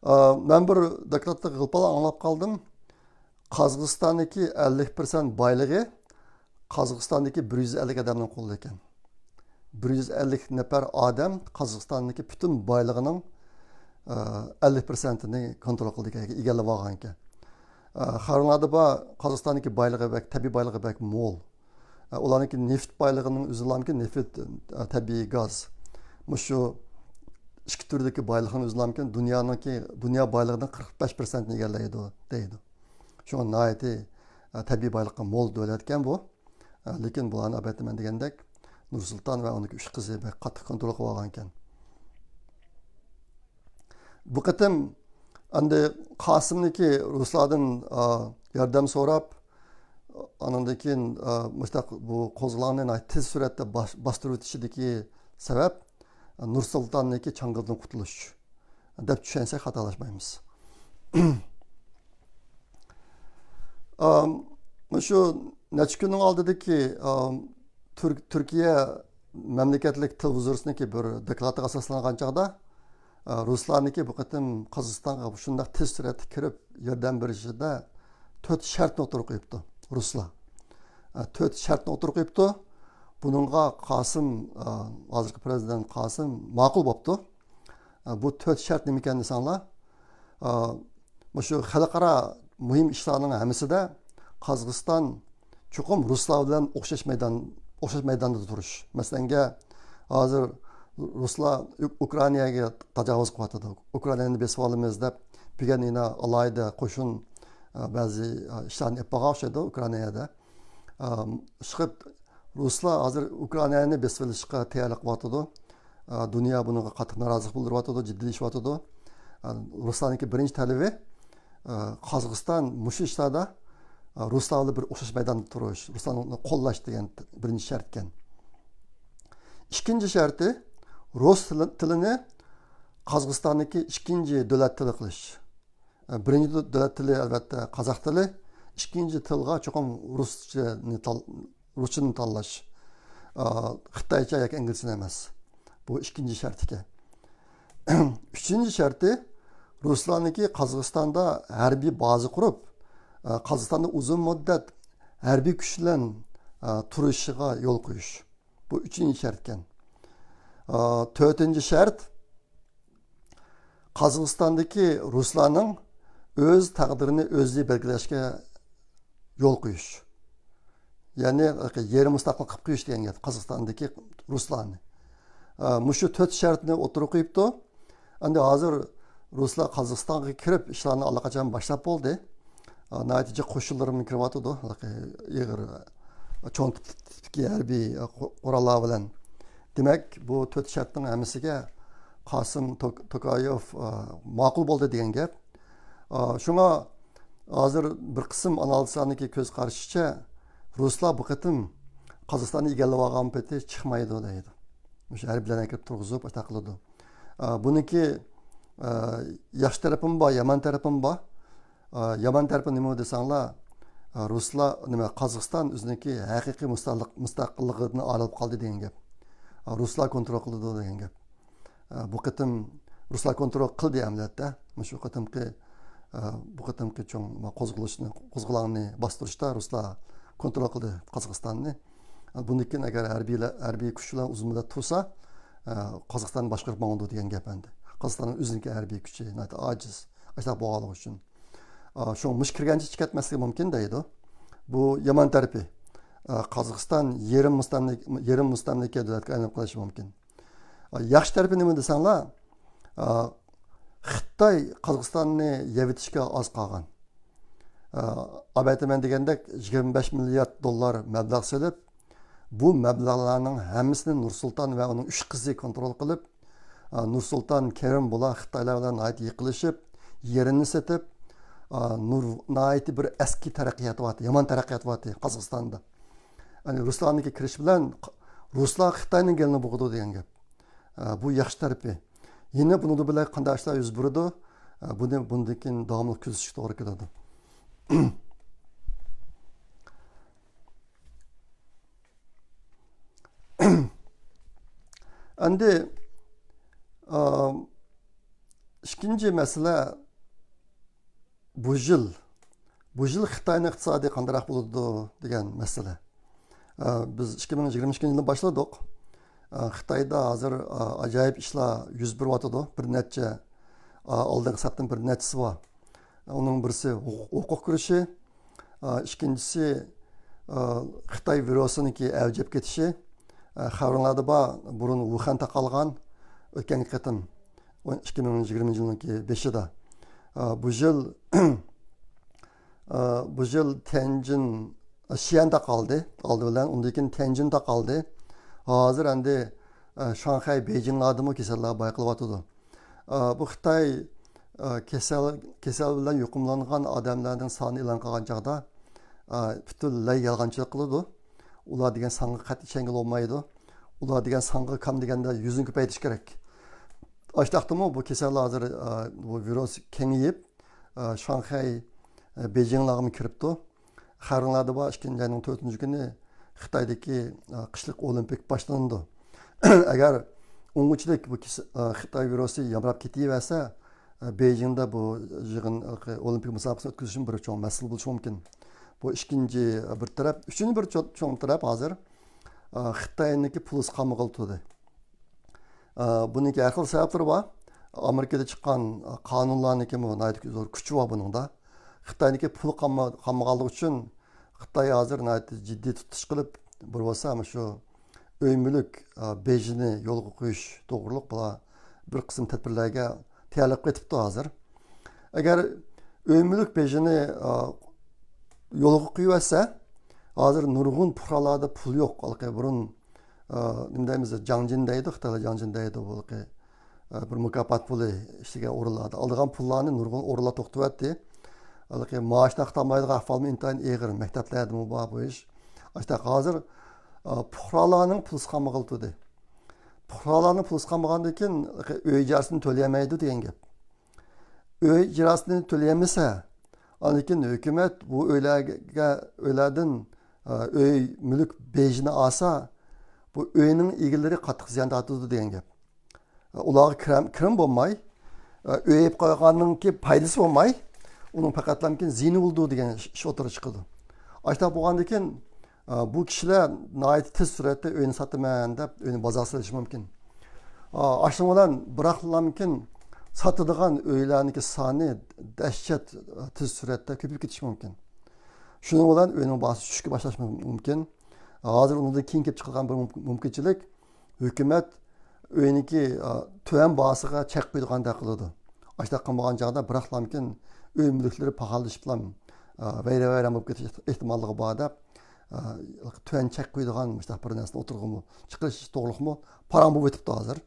ئا، مەن بىر دوكلاتتا غىلپالا ئاڭلاپ قالدىم. قازاقىستاندىكى ئەللىك پىرسەنت بايلىقى قازاقىستاندىكى بىر يۈز ئەللىك ئادەمنىڭ قولىدا ئىكەن. بىر يۈز ئەللىك نەپەر ئادەم قازاقىستاندىكى پۈتۈن بايلىقىنىڭ، ئە، ئەللىك پىرسەنتىنى كونترول قىلىدىكەن، ئىگىلەپ ئالغانىكەن. ئە، خەۋەرلەردە بار، قازاقىستاندىكى بايلىقى بەك، تەبىئىي بايلىقى بەك مول. ئە، ئۇلارنىڭكى نېفىت بايلىقىنىڭ ئۆزىلامكى نېفىت، ئە، تەبىئىي گاز. مۇشۇ ئىككى تۈردىكى بايلىقنىڭ ئۆزىلامكى دۇنيانىڭكى، دۇنيا بايلىقىنىڭ قىرىق بەش پىرسەنتىنى ئىگىلەيدۇ، دەيدۇ. شۇڭا ناھايىتى، ئە، تەبىئىي بايلىققا مول دۆلەتكەن بۇ. ئە، لېكىن بۇلارنى، ئەلۋەتتە، مەن دېگەندەك، نۇرسۇلتان ۋە ئۇنىڭكى ئۈچ قىزى بەك قاتتىق كونترول قىلىۋالغانىكەن. بۇ قېتىم ئەمدى قاسىمنىكى رۇسلاردىن، ئا، ياردەم سوراپ، ئانىڭدىن كېيىن، ئا، مۇشۇنداق بۇ قوزغىلاڭنى ناھايىتى تېز سۈرئەتتە باش-، باستۇرۇۋېتىشىدىكى سەۋەب، ئا، نۇرسۇلتاننىڭكى چاڭگىلدىن قۇتۇلۇش دەپ چۈشەنسەك خاتالاشمايمىز. ئا، مۇشۇ نەچچە كۈننىڭ ئالدىدىكى، ئا، تۈر-، تۈركىيە مەملىكەتلىك تېلېۋىزورىسىنىڭكى بىر دوكلاتىغا ئاساسلانغان چاغدا، ئە، رۇسلارنىڭكى بۇ قېتىم قازاقىستانغا شۇنداق تېز سۈرئەتتە كىرىپ ياردەم بېرىشىدە تۆت شەرتنى ئوتتۇرىغا قويۇپتۇ رۇسلار. ئە، تۆت شەرتنى ئوتتۇرىغا قويۇپتۇ. بۇنىڭغا قاسىم، ئە، ھازىرقى پرېزىدېنت قاسىم ماقۇل بوپتۇ. ئە، بۇ تۆت شەرت نېمىكەن دېسەڭلار، ئە، مۇشۇ خەلقئارا مۇھىم ئىشلارنىڭ ھەممىسىدە قازاقىستان چوقۇم رۇسلار بىلەن ئوخشاش مەيدان، ئوخشاش مەيداندا تۇرۇش. مەسىلەنگە، ھازىر رۇسلار ئۇ-، ئۇكرائىناگە تاجاۋۇز قىلىۋاتىدۇ. ئۇكرائىنانى بېسىۋالىمىز دەپ، بۈگۈن يەنە ئالاھىدە قوشۇن، ئە، بەزى، ئە، ئىشلارنى ئېلىپ بارغان ئوخشايدۇ ئۇكرائىنادا. ئە، ئىشقىلىپ، رۇسلار ھازىر ئۇكرائىنانى بېسىۋېلىشقا تەييارلىق قىلىۋاتىدۇ. ئە، دۇنيا بۇنىڭغا قاتتىق نارازىلىق بىلدۈرۈۋاتىدۇ، جىددىيلىشىۋاتىدۇ. ئە، رۇسلارنىڭكى بىرىنچى تەلىپى، ئە، قازاقىستان مۇشۇ ئىشلاردا، ئە، رۇسلار بىلەن بىر ئوخشاش مەيداندا تۇرۇش، رۇسلارنى قوللاش دېگەن بىرىنچى شەرتكەن. ئىككىنچى شەرتى، رۇس تىلى، تىلىنى قازاقىستاندىكى ئىككىنچى دۆلەت تىلى قىلىش. ئە، بىرىنچى دۆ-، دۆلەت تىلى، ئەلۋەتتە، قازاق تىلى. ئىككىنچى تىلغا چوقۇم رۇسچىنى تال-، رۇسچىنى تاللاش. ئا، خىتايچە ياكى ئىنگلىزچىنى ئەمەس. بۇ ئىككىنچى شەرتىكەن. ئۈچىنچى شەرتى، رۇسلارنىڭكى قازاقىستاندا ھەربىي بازا قۇرۇپ، ئا، قازاقىستاندا ئۇزۇن مۇددەت ھەربىي كۈچ بىلەن، ئا، تۇرۇشىغا يول قويۇش. بۇ ئۈچىنچى شەرتكەن. تۆتىنچى شەرت، قازاقىستاندىكى رۇسلارنىڭ ئۆز تەقدىرىنى ئۆزى بەلگىلەشكە يول قويۇش. يەنى يېرىم مۇستەقىل قىلىپ قويۇش دېگەن گەپ، قازاقىستاندىكى رۇسلارنى. مۇشۇ تۆت شەرتنى ئوتتۇرىغا قويۇپتۇ. ئەمدى ھازىر رۇسلار قازاقىستانغا كىرىپ، ئىشلارنى ئاللىقاچان باشلاپ بولدى. ناھايىتى جىق قوشۇنلىرىمۇ كىرىۋاتىدۇ، ھېلىقى ئېغىر، چوڭ تىپتىكى ھەربىي قوراللار بىلەن. دېمەك، بۇ تۆت شەرتنىڭ ھەممىسىگە قاسىم توك-، توكايېف ماقۇل بولدى دېگەن گەپ. شۇڭا ھازىر بىر قىسىم ئانالىزلارنىڭكى كۆز قارىشىچە، رۇسلار بۇ قېتىم قازاقىستاننى ئىگىلەپ ئالغان پېتى چىقمايدۇ دەيدۇ. مۇشۇ ھەربىيلەرنى ئەكىرىپ تۇرغۇزۇپ، ئاشۇنداق قىلىدۇ. بۇنىڭكى ياخشى تەرىپىمۇ بار، يامان تەرىپىمۇ بار. يامان تەرىپى نېمە دېسەڭلار، رۇسلار، نېمە، قازاقىستان ئۆزىنىڭكى ھەقىقىي مۇستەقىللىق-، مۇستەقىللىقىدىن ئايرىلىپ قالدى دېگەن گەپ. رۇسلار كونترول قىلىدۇ دېگەن گەپ. بۇ قېتىم رۇسلار كونترول قىلدى ئەمەلىيەتتە. مۇشۇ قېتىمقى، بۇ قېتىمقى چوڭ قوزغىلىشنى، قوزغىلاڭنى باستۇرۇشتا رۇسلار كونترول قىلدى قازاقىستاننى. بۇندىن كېيىن ئەگەر ھەربىيلەر، ھەربىي كۈچ بىلەن ئۇزۇن مۇددەت تۇرسا، قازاقىستاننى باشقۇرۇپ ماڭىدۇ دېگەن گەپ ئەمدى. قازاقىستاننىڭ ئۆزىنىڭكى ھەربىي كۈچى ناھايىتى ئاجىز. ئاشۇنداق بولغانلىقى ئۈچۈن. شۇڭا مۇشۇ كىرگەنچە چىقىپ كەتمەسلىكى مۇمكىن دەيدۇ. بۇ يامان تەرىپى. قازاقىستان يېرىم مۇستەملىكە، يېرىم مۇستەملىكە دۆلەتكە ئايلىنىپ قېلىشى مۇمكىن. ياخشى تەرىپى نېمە دېسەڭلار، خىتاي قازاقىستاننى يەۋېتىشكە ئاز قالغان. ئەۋەتىمەن دېگەندەك يىگىرمە بەش مىليارد دوللار مەبلەغ سېلىپ، بۇ مەبلەغلەرنىڭ ھەممىسىنى نۇرسۇلتان ۋە ئۇنىڭ ئۈچ قىزى كونترول قىلىپ، نۇرسۇلتان، كېرىم بۇلار خىتايلار بىلەن ناھايىتى يېقىنلىشىپ، يېرىنى سېتىپ، نۇر-، ناھايىتى بىر ئەسكى تەرەققىيات بارتى، يامان تەرەققىيات بارتى قازاقىستاندا. يەنى رۇسلارنىڭكى كىرىشى بىلەن رۇسلار خىتاينىڭ گېلىنى بوغىدۇ دېگەن گەپ. بۇ ياخشى تەرىپى. يەنە بۇنىڭدا بىلەن قانداق ئىشلار يۈز بېرىدۇ؟ بۇنى بۇندىن كېيىن داۋاملىق كۆزىتىشكە توغرا كېلىدۇ. ئەمدى، ئىككىنچى مەسىلە، بۇ يىل، بۇ يىل خىتاينىڭ ئىقتىسادى قانداقراق بولىدۇ دېگەن مەسىلە. ئە، بىز ئىككى مىڭ يىگىرمە ئىككىنچى يىلنى باشلىدۇق. ئە، خىتايدا ھازىر، ئە، ئاجايىپ ئىشلار يۈز بېرىۋاتىدۇ. بىر نەچچە، ئە، ئالدىنقى سەپتىن بىر نەچچىسى بار. ئۇنىڭ بىرسى ھوقۇق، ھوقۇق كۈرىشى، ئە، ئىككىنچىسى، ئە، خىتاي ۋىرۇسىنىڭكى ئەۋج ئېلىپ كېتىشى. ئە، خەۋىرىڭلاردا بار، بۇرۇن ۋۇخەن تارقالغان، ئۆتكەنكى قېتىم، ئىككى مىڭ يىگىرمىنچى يىلنىڭكى بېشىدا. ئە، بۇ يىل، ئە، بۇ يىل تيەنجىن، شيەن تارقالدى ئالدى بىلەن، ئۇندىن كېيىن تيەنجىن تارقالدى. ھازىر ئەمدى، ئە، شاڭخەي، بېيجىڭلاردىمۇ كېسەللەر بايقىلىۋاتىدۇ. ئە، بۇ خىتاي، ئە، كېسەل، كېسەل بىلەن يۇقۇملانغان ئادەملەرنىڭ سانى ئېلان قىلغان چاغدا، ئە، پۈتۈنلەي يالغانچىلىق قىلىدۇ. ئۇلار دېگەن سانغا قەتئىي ئىشەنگىلى بولمايدۇ. ئۇلار دېگەن سانغا كەم دېگەندە يۈزنى كۆپەيتىش كېرەك. ئاشتاقتىمۇ بۇ كېسەل ھازىر، ئە، بۇ ۋىرۇس كېڭىيىپ، ئە، شاڭخەي، ئە، بېيجىڭلارغىمۇ كىرىپتۇ. خەۋىرىڭلاردا بار، ئىككىنچى ئاينىڭ تۆتىنچى كۈنى خىتايدىكى، ئە، قىشلىق ئولىمپىك باشلىنىدۇ. ئەگەر ئوڭۇشلۇق بۇ كېسە-، ئە، خىتاي ۋىرۇسى يامراپ كېتىۋەرسە، ئە، بېيجىڭدا بۇ يىغىن، ئە، ئولىمپىك مۇسابىقىسىنى ئۆتكۈزۈشمۇ بىر چوڭ مەسىلە بولۇشى مۇمكىن. بۇ ئىككىنچى، ئە، بىر تەرەپ. ئۈچىنچى بىر چوڭ، چوڭ تەرەپ ھازىر، ئە، خىتاينىڭكى پۇل سىقالمىغىلى تۇردى. ئە، بۇنىڭكى ھەر خىل سەۋەبلىرى بار. ئامېرىكىدا چىققان، ئە، قانۇنلارنىڭكىمۇ ناھايىتى زور كۈچى بار بۇنىڭدا. خىتاينىڭكى پۇل قالما-، قالمىغانلىقى ئۈچۈن خىتاي ھازىر ناھايىتى جىددىي تۇتۇش قىلىپ، بىر بولسا مۇشۇ ئۆي مۈلۈك، ئە، بېجىنى يولغا قويۇش توغرۇلۇق بۇلار بىر قىسىم تەدبىرلەرگە تەييارلىق قىلىۋېتىپتۇ ھازىر. ئەگەر ئۆي مۈلۈك بېجىنى، ئە، يولغا قويۇۋەتسە، ھازىر نۇرغۇن پۇقرالاردا پۇل يوق. ھېلىقى بۇرۇن، ئە، نېمە دەيمىز، جاڭجىن دەيدۇ، خىتايلار جاڭجىن دەيدۇ، بۇ ھېلىقى، ئە، بىر مۇكاپات پۇلى ئىشلىگەن ئورۇنلاردا. ئالىدىغان پۇللارنى نۇرغۇن ئورۇنلار توختىتىۋەتتى. ھېلىقى مائاش تارقىتالمايدىغان ئەھۋالمۇ ئىنتايىن ئېغىر، مەكتەپلەردىمۇ بار بۇ ئىش. ئاشۇنداق ھازىر، ئە، پۇقرالارنىڭ پۇلى سىقالمىغىلى تۇردى. پۇقرالارنىڭ پۇلى سىقالمىغاندىن كېيىن ئۆي ئىجارىسىنى تۆلىيەلمەيدۇ دېگەن گەپ. ئۆي ئىجراسىنى تۆلىيەلمىسە، ئاندىن كېيىن ھۆكۈمەت بۇ ئۆيلەرگە، ئۆيلەردىن، ئە، ئۆي مۈلۈك بېجىنى ئالسا، بۇ ئۆينىڭ ئىگىلىرى قاتتىق زىيان تارتىدۇ دېگەن گەپ. ئە، ئۇلارغا كىرىم، كىرىم بولماي، ئە، ئۆي ئېلىپ قويغاننىڭكى پايدىسى بولماي، ئۇنىڭ پەقەتلا زىيىنى بولىدۇ دېگەن ئىش، ئىش ئوتتۇرىغا چىقىدۇ. ئاشۇنداق بولغاندىن كېيىن، ئە، بۇ كىشىلەر ناھايىتى تېز سۈرئەتتە ئۆينى ساتىمەن دەپ، ئۆينى بازارغا سېلىشى مۇمكىن. ئاشۇنىڭ بىلەن بىراقلامكىن ساتىدىغان ئۆيلەرنىڭكى سانى دەھشەت تېز سۈرئەتتە كۆپىيىپ كېتىشى مۇمكىن. شۇنىڭ بىلەن ئۆينىڭ باھاسى چۈشۈشكە باشلاشى مۇمكىن. ھازىر ئۇنىڭدىن كېيىن كېلىپ چىقىدىغان بىر مۇمكىنچىلىك، ھۆكۈمەت ئۆينىڭكى تۆۋەن باھاسىغا چەك قويىدىغاندەك قىلىدۇ. ئاشۇنداق قىلمىغان چاغدا بىراقلامكىن ئۆي مۈلۈكلىرى پاخاللىشىپلا ۋەيران-ۋەيران بولۇپ كېتىش ئېھتىماللىقى بار دەپ، تۆۋەن چەك قويىدىغان مۇشۇنداق بىر نەرسىنى ئوتتۇرىغىمۇ چىقىرىش توغرىلىقمۇ پاراڭ بولۇپ ئۆتۈپتۇ ھازىر.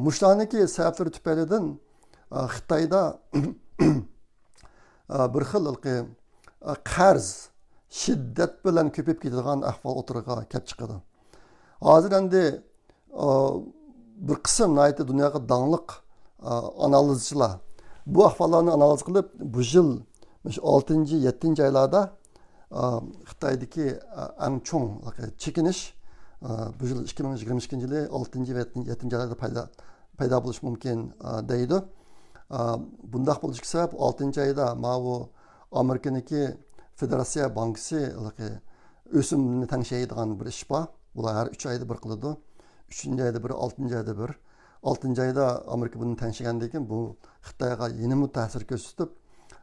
مۇشۇلارنىڭكى سەۋەبلىرى تۈپەيلىدىن خىتايدا بىر خىل قەرز شىددەت بىلەن كۆپىيىپ كېتىدىغان ئەھۋال ئوتتۇرىغا كەپ چىقىدۇ. ھازىر ئەمدى بىر قىسىم ناھايىتى دۇنياغا داڭلىق ئانالىزچىلار بۇ ئەھۋاللارنى ئانالىز قىلىپ، بۇ يىل مۇشۇ ئالتىنچى، يەتتىنچى ئايلاردا خىتايدىكى ئەڭ چوڭ چېكىنىش، بۇ يىل ئىككى مىڭ يىگىرمە ئىككىنچى يىلى ئالتىنچى ۋە يەتتىنچى ئايلاردا پەيدا پەيدا بولۇشى مۇمكىن، ئە، دەيدۇ. ئە، بۇنداق بولۇشىغا سەۋەب، ئالتىنچى ئايدا ماۋۇ ئامېرىكىنىڭكى فېدېراتسىيە بانكىسى ئۆسۈمنى تەڭشەيدىغان بىر ئىش بار. بۇلار ھەر ئۈچ ئايدا بىر قىلىدۇ. ئۈچىنچى ئايدا بىر، ئالتىنچى ئايدا بىر. ئالتىنچى ئايدا ئامېرىكا بۇنى تەڭشىگەندىن كېيىن، بۇ خىتايغا يەنىمۇ تەسىر كۆرسىتىپ،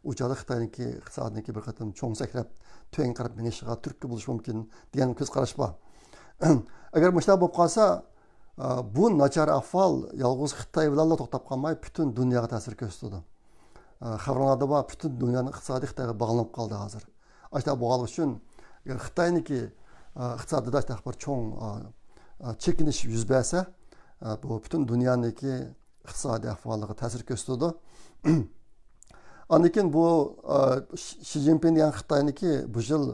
ئۇ چاغدا خىتاينىڭكى ئىقتىسادىنىڭكى بىر قېتىم چوڭ سەكرەپ، تۆۋەنگە قاراپ مېڭىشىغا تۈرتكە بولۇشى مۇمكىن دېگەن كۆز قاراش بار. ئەگەر مۇشۇنداق بولۇپ قالسا، ئە، بۇ ناچار ئەھۋال يالغۇز خىتاي بىلەنلا توختاپ قالماي، پۈتۈن دۇنياغا تەسىر كۆرسىتىدۇ. ئە، خەۋىرىڭلاردا بار، پۈتۈن دۇنيانىڭ ئىقتىسادى خىتايغا باغلىنىپ قالدى ھازىر. ئاشۇنداق بولغانلىقى ئۈچۈن، ئەگەر خىتاينىڭكى، ئە، ئىقتىسادىدا ئاشۇنداق بىر چوڭ، ئە، ئە، چېكىنىش يۈز بەرسە، ئە، بۇ پۈتۈن دۇنيانىڭكى ئىقتىسادىي ئەھۋالىغا تەسىر كۆرسىتىدۇ. ئاندىن كېيىن بۇ، ئە، شى، شى جىنپىڭ دېگەن خىتاينىڭكى بۇ يىل،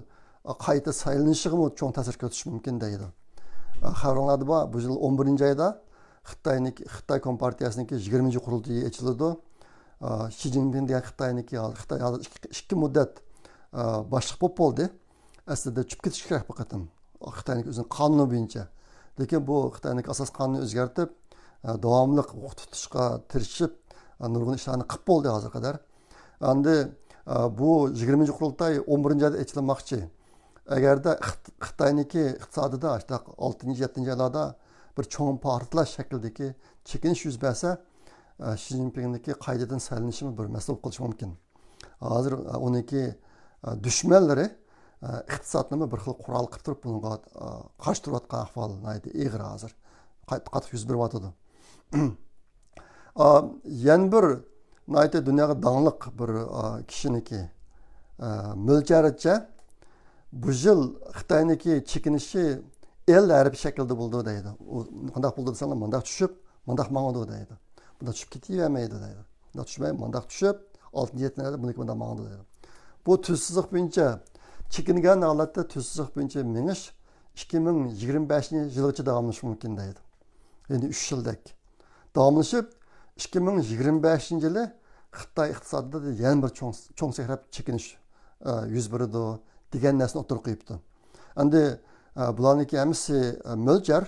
ئە، قايتا سايلىنىشىغىمۇ چوڭ تەسىر كۆرسىتىشى مۇمكىن دەيدۇ. ئە، خەۋىرىڭلاردا بار، بۇ يىل ئون بىرىنچى ئايدا خىتاينىڭكى، خىتاي كومپارتىيەسىنىڭكى يىگىرمىنچى قۇرۇلتىيى ئېچىلىدۇ. ئە، شى جىنپىڭ دېگەن خىتاينىڭكى، خىتاي ھازىر ئىككى، ئىككى مۇددەت، ئە، باشلىق بولۇپ بولدى. ئەسلىدە چۈشۈپ كېتىشى كېرەك بۇ قېتىم. خىتاينىڭ ئۆزىنىڭ قانۇنى بويىچە. لېكىن بۇ خىتاينىڭ ئاساس قانۇنىنى ئۆزگەرتىپ، ئە، داۋاملىق ئوقۇتۇپ تۇتۇشقا تىرىشىپ، ئە، نۇرغۇن ئىشلارنى قىلىپ بولدى ھازىرغا قەدەر. ئەمدى، ئە، بۇ يىگىرمىنچى قۇرۇلتاي ئون بىرىنچى ئايدا ئېچىلماقچى. ئەگەردە خىت-، خىتاينىڭكى ئىقتىسادىدا ئاشۇنداق ئالتىنچى، يەتتىنچى ئايلاردا بىر چوڭ پارتلاش شەكلىدىكى چېكىنىش يۈز بەرسە، ئە، شى جىنپىڭنىڭكى قايتىدىن سايلىنىشىمۇ بىر مەسىلە بولۇپ قېلىشى مۇمكىن. ھازىر، ئە، ئۇنىڭكى، ئە، دۈشمەنلىرى، ئە، ئىقتىسادنىمۇ بىر خىل قورال قىلىپ تۇرۇپ، بۇنىڭغا، ئە، قارشى تۇرۇۋاتقان ئەھۋال ناھايىتى ئېغىر ھازىر. قات-، قاتتىق يۈز بېرىۋاتىدۇ. ئا، يەنە بىر ناھايىتى دۇنياغا داڭلىق بىر، ئا، كىشىنىڭكى، ئا، مۆلچەرىچە، بۇ يىل خىتاينىڭكى چېكىنىشى ئېل ھەرپى شەكلىدە بولىدۇ دەيدۇ. ئۇ قانداق بولىدۇ دېسەڭلار، مۇنداق چۈشۈپ، مۇنداق ماڭىدۇ دەيدۇ. بۇنداق چۈشۈپ كېتىۋەرمەيدۇ دەيدۇ. بۇنداق چۈشمەي، مۇنداق چۈشۈپ، ئالتىنچى، يەتتىنچى ئايدا بۇنىڭكى مۇنداق ماڭىدۇ دەيدۇ. بۇ تۈز سىزىق بويىچە، چېكىنگەن ھالەتتە تۈز سىزىق بويىچە مېڭىش ئىككى مىڭ يىگىرمە بەشىنچى يىلغىچە داۋاملىشىشى مۇمكىن دەيدۇ. يەنى ئۈچ يىلدەك داۋاملىشىپ، ئىككى مىڭ يىگىرمە بەشىنچى يىلى خىتاي ئىقتىسادىدا يەنە بىر چوڭ، چوڭ سەكرەپ چېكىنىش، ئە، يۈز بېرىدۇ دېگەن نەرسىنى ئوتتۇرىغا قويۇپتۇ. ئەمدى، ئە، بۇلارنىڭكى ھەممىسى، ئە، مۆلچەر،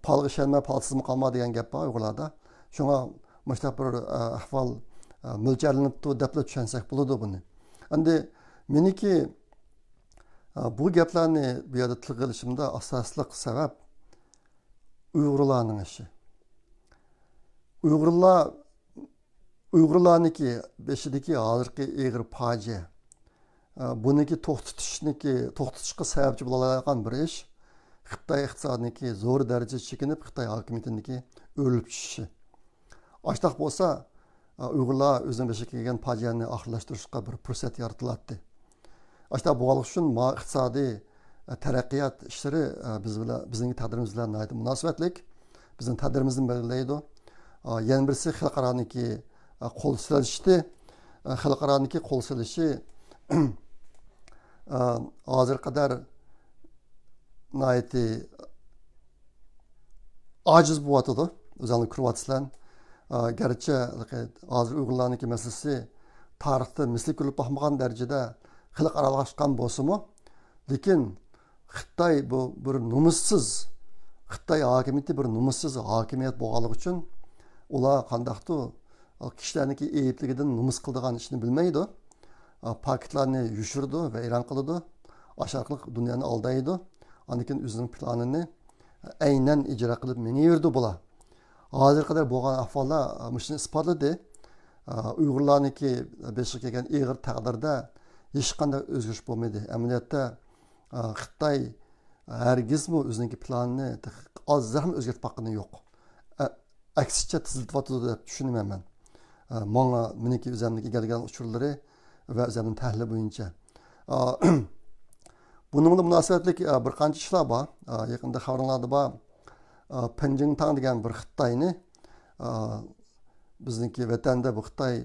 پالغا ئىشەنمە، پالسىزمۇ قالما دېگەن گەپ بار ئۇيغۇرلاردا. شۇڭا مۇشۇنداق بىر، ئە، ئەھۋال، ئە، مۆلچەرلىنىپتۇ دەپلا چۈشەنسەك بولىدۇ بۇنى. ئەمدى مېنىڭكى، ئە، بۇ گەپلەرنى بۇ يەردە تىلغا ئېلىشىمدا ئاساسلىق سەۋەب ئۇيغۇرلارنىڭ ئىشى. ئۇيغۇرلار، ئۇيغۇرلارنىڭكى بېشىدىكى ھازىرقى ئېغىر پاجىئە، ئە، بۇنىڭكى توختىتىشنىكى، توختىتىشقا سەۋەبچى بولالايدىغان بىر ئىش، خىتاي ئىقتىسادىنىڭكى زور دەرىجىدە چېكىنىپ، خىتاي ھاكىمىيىتىنىڭكى ئۆرۈلۈپ چۈشۈشى. ئاشتاق بولسا، ئۇيغۇرلار ئۆزىنىڭ بېشىغا كەلگەن پاجىئەنى ئاخىرلاشتۇرۇشقا بىر پۇرسەت يارىتىلاتتى. ئاشتاق بولغانلىقى ئۈچۈن ما ئىقتىسادىي، تەرەققىيات ئىشلىرى، بىز بىلەن، بىزنىڭ تەقدىرىمىز بىلەن ناھايىتى مۇناسىۋەتلىك. بىزنىڭ تەقدىرىمىزنى بەلگىلەيدۇ. يەنە بىرسى خەلقئارانىڭكى، قول سېلىشى، خەلقئارانىڭكى قول سېلىشى، ھازىرغا قەدەر ناھايىتى ئاجىز بولۇۋاتىدۇ، ئۆزۈڭلار كۆرۈۋاتىسىلەر. ئا، گەرچە ھازىر ئۇيغۇرلارنىڭكى مەسىلىسى تارىختا مىسلى كۆرۈلۈپ باقمىغان دەرىجىدە خەلقئارالاشقان بولسىمۇ، لېكىن خىتاي بۇ بىر نومۇسسىز، خىتاي ھاكىمىيىتى بىر نومۇسسىز ھاكىمىيەت بولغانلىقى ئۈچۈن ئۇلار قانداقتۇر كىشىلەرنىڭكى ئەيىبلىكىدىن نومۇس قىلىدىغان ئىشنى بىلمەيدۇ. پاكىتلارنى يوشۇرىدۇ، ۋەيران قىلىدۇ. ئاشۇ ئارقىلىق دۇنيانى ئالدايدۇ. ئاندىن كېيىن ئۆزىنىڭ پىلانىنى ئەينەن ئىجرا قىلىپ مېڭىۋېرىدۇ بۇلار. ھازىرغا قەدەر بولغان ئەھۋاللار مۇشۇنى ئىسپاتلىدى. ئۇيغۇرلارنىڭكى بېشىغا كەلگەن ئېغىر تەقدىردە ھېچقانداق ئۆزگىرىش بولمىدى. ئەمەلىيەتتە، خىتاي ھەرگىزمۇ ئۆزىنىڭكى پىلانىنى ئاز زەرمۇ ئۆزگەرتىپ باققىنى يوق. ئەكسىچە تېزلىتىۋاتىدۇ دەپ چۈشىنىمەن مەن. ماڭا، مېنىڭكى ئۆزۈمنىڭ ئىگىلىگەن ئۇچۇرلىرى ۋە ئۆزۈمنىڭ تەھلىلى بويىچە. بۇنىڭغا مۇناسىۋەتلىك بىر قانچە ئىشلار بار. يېقىندا خەۋىرىڭلاردا بار. پېڭجىڭتاڭ دېگەن بىر خىتاينى، بىزنىڭكى ۋەتەندە بۇ خىتاي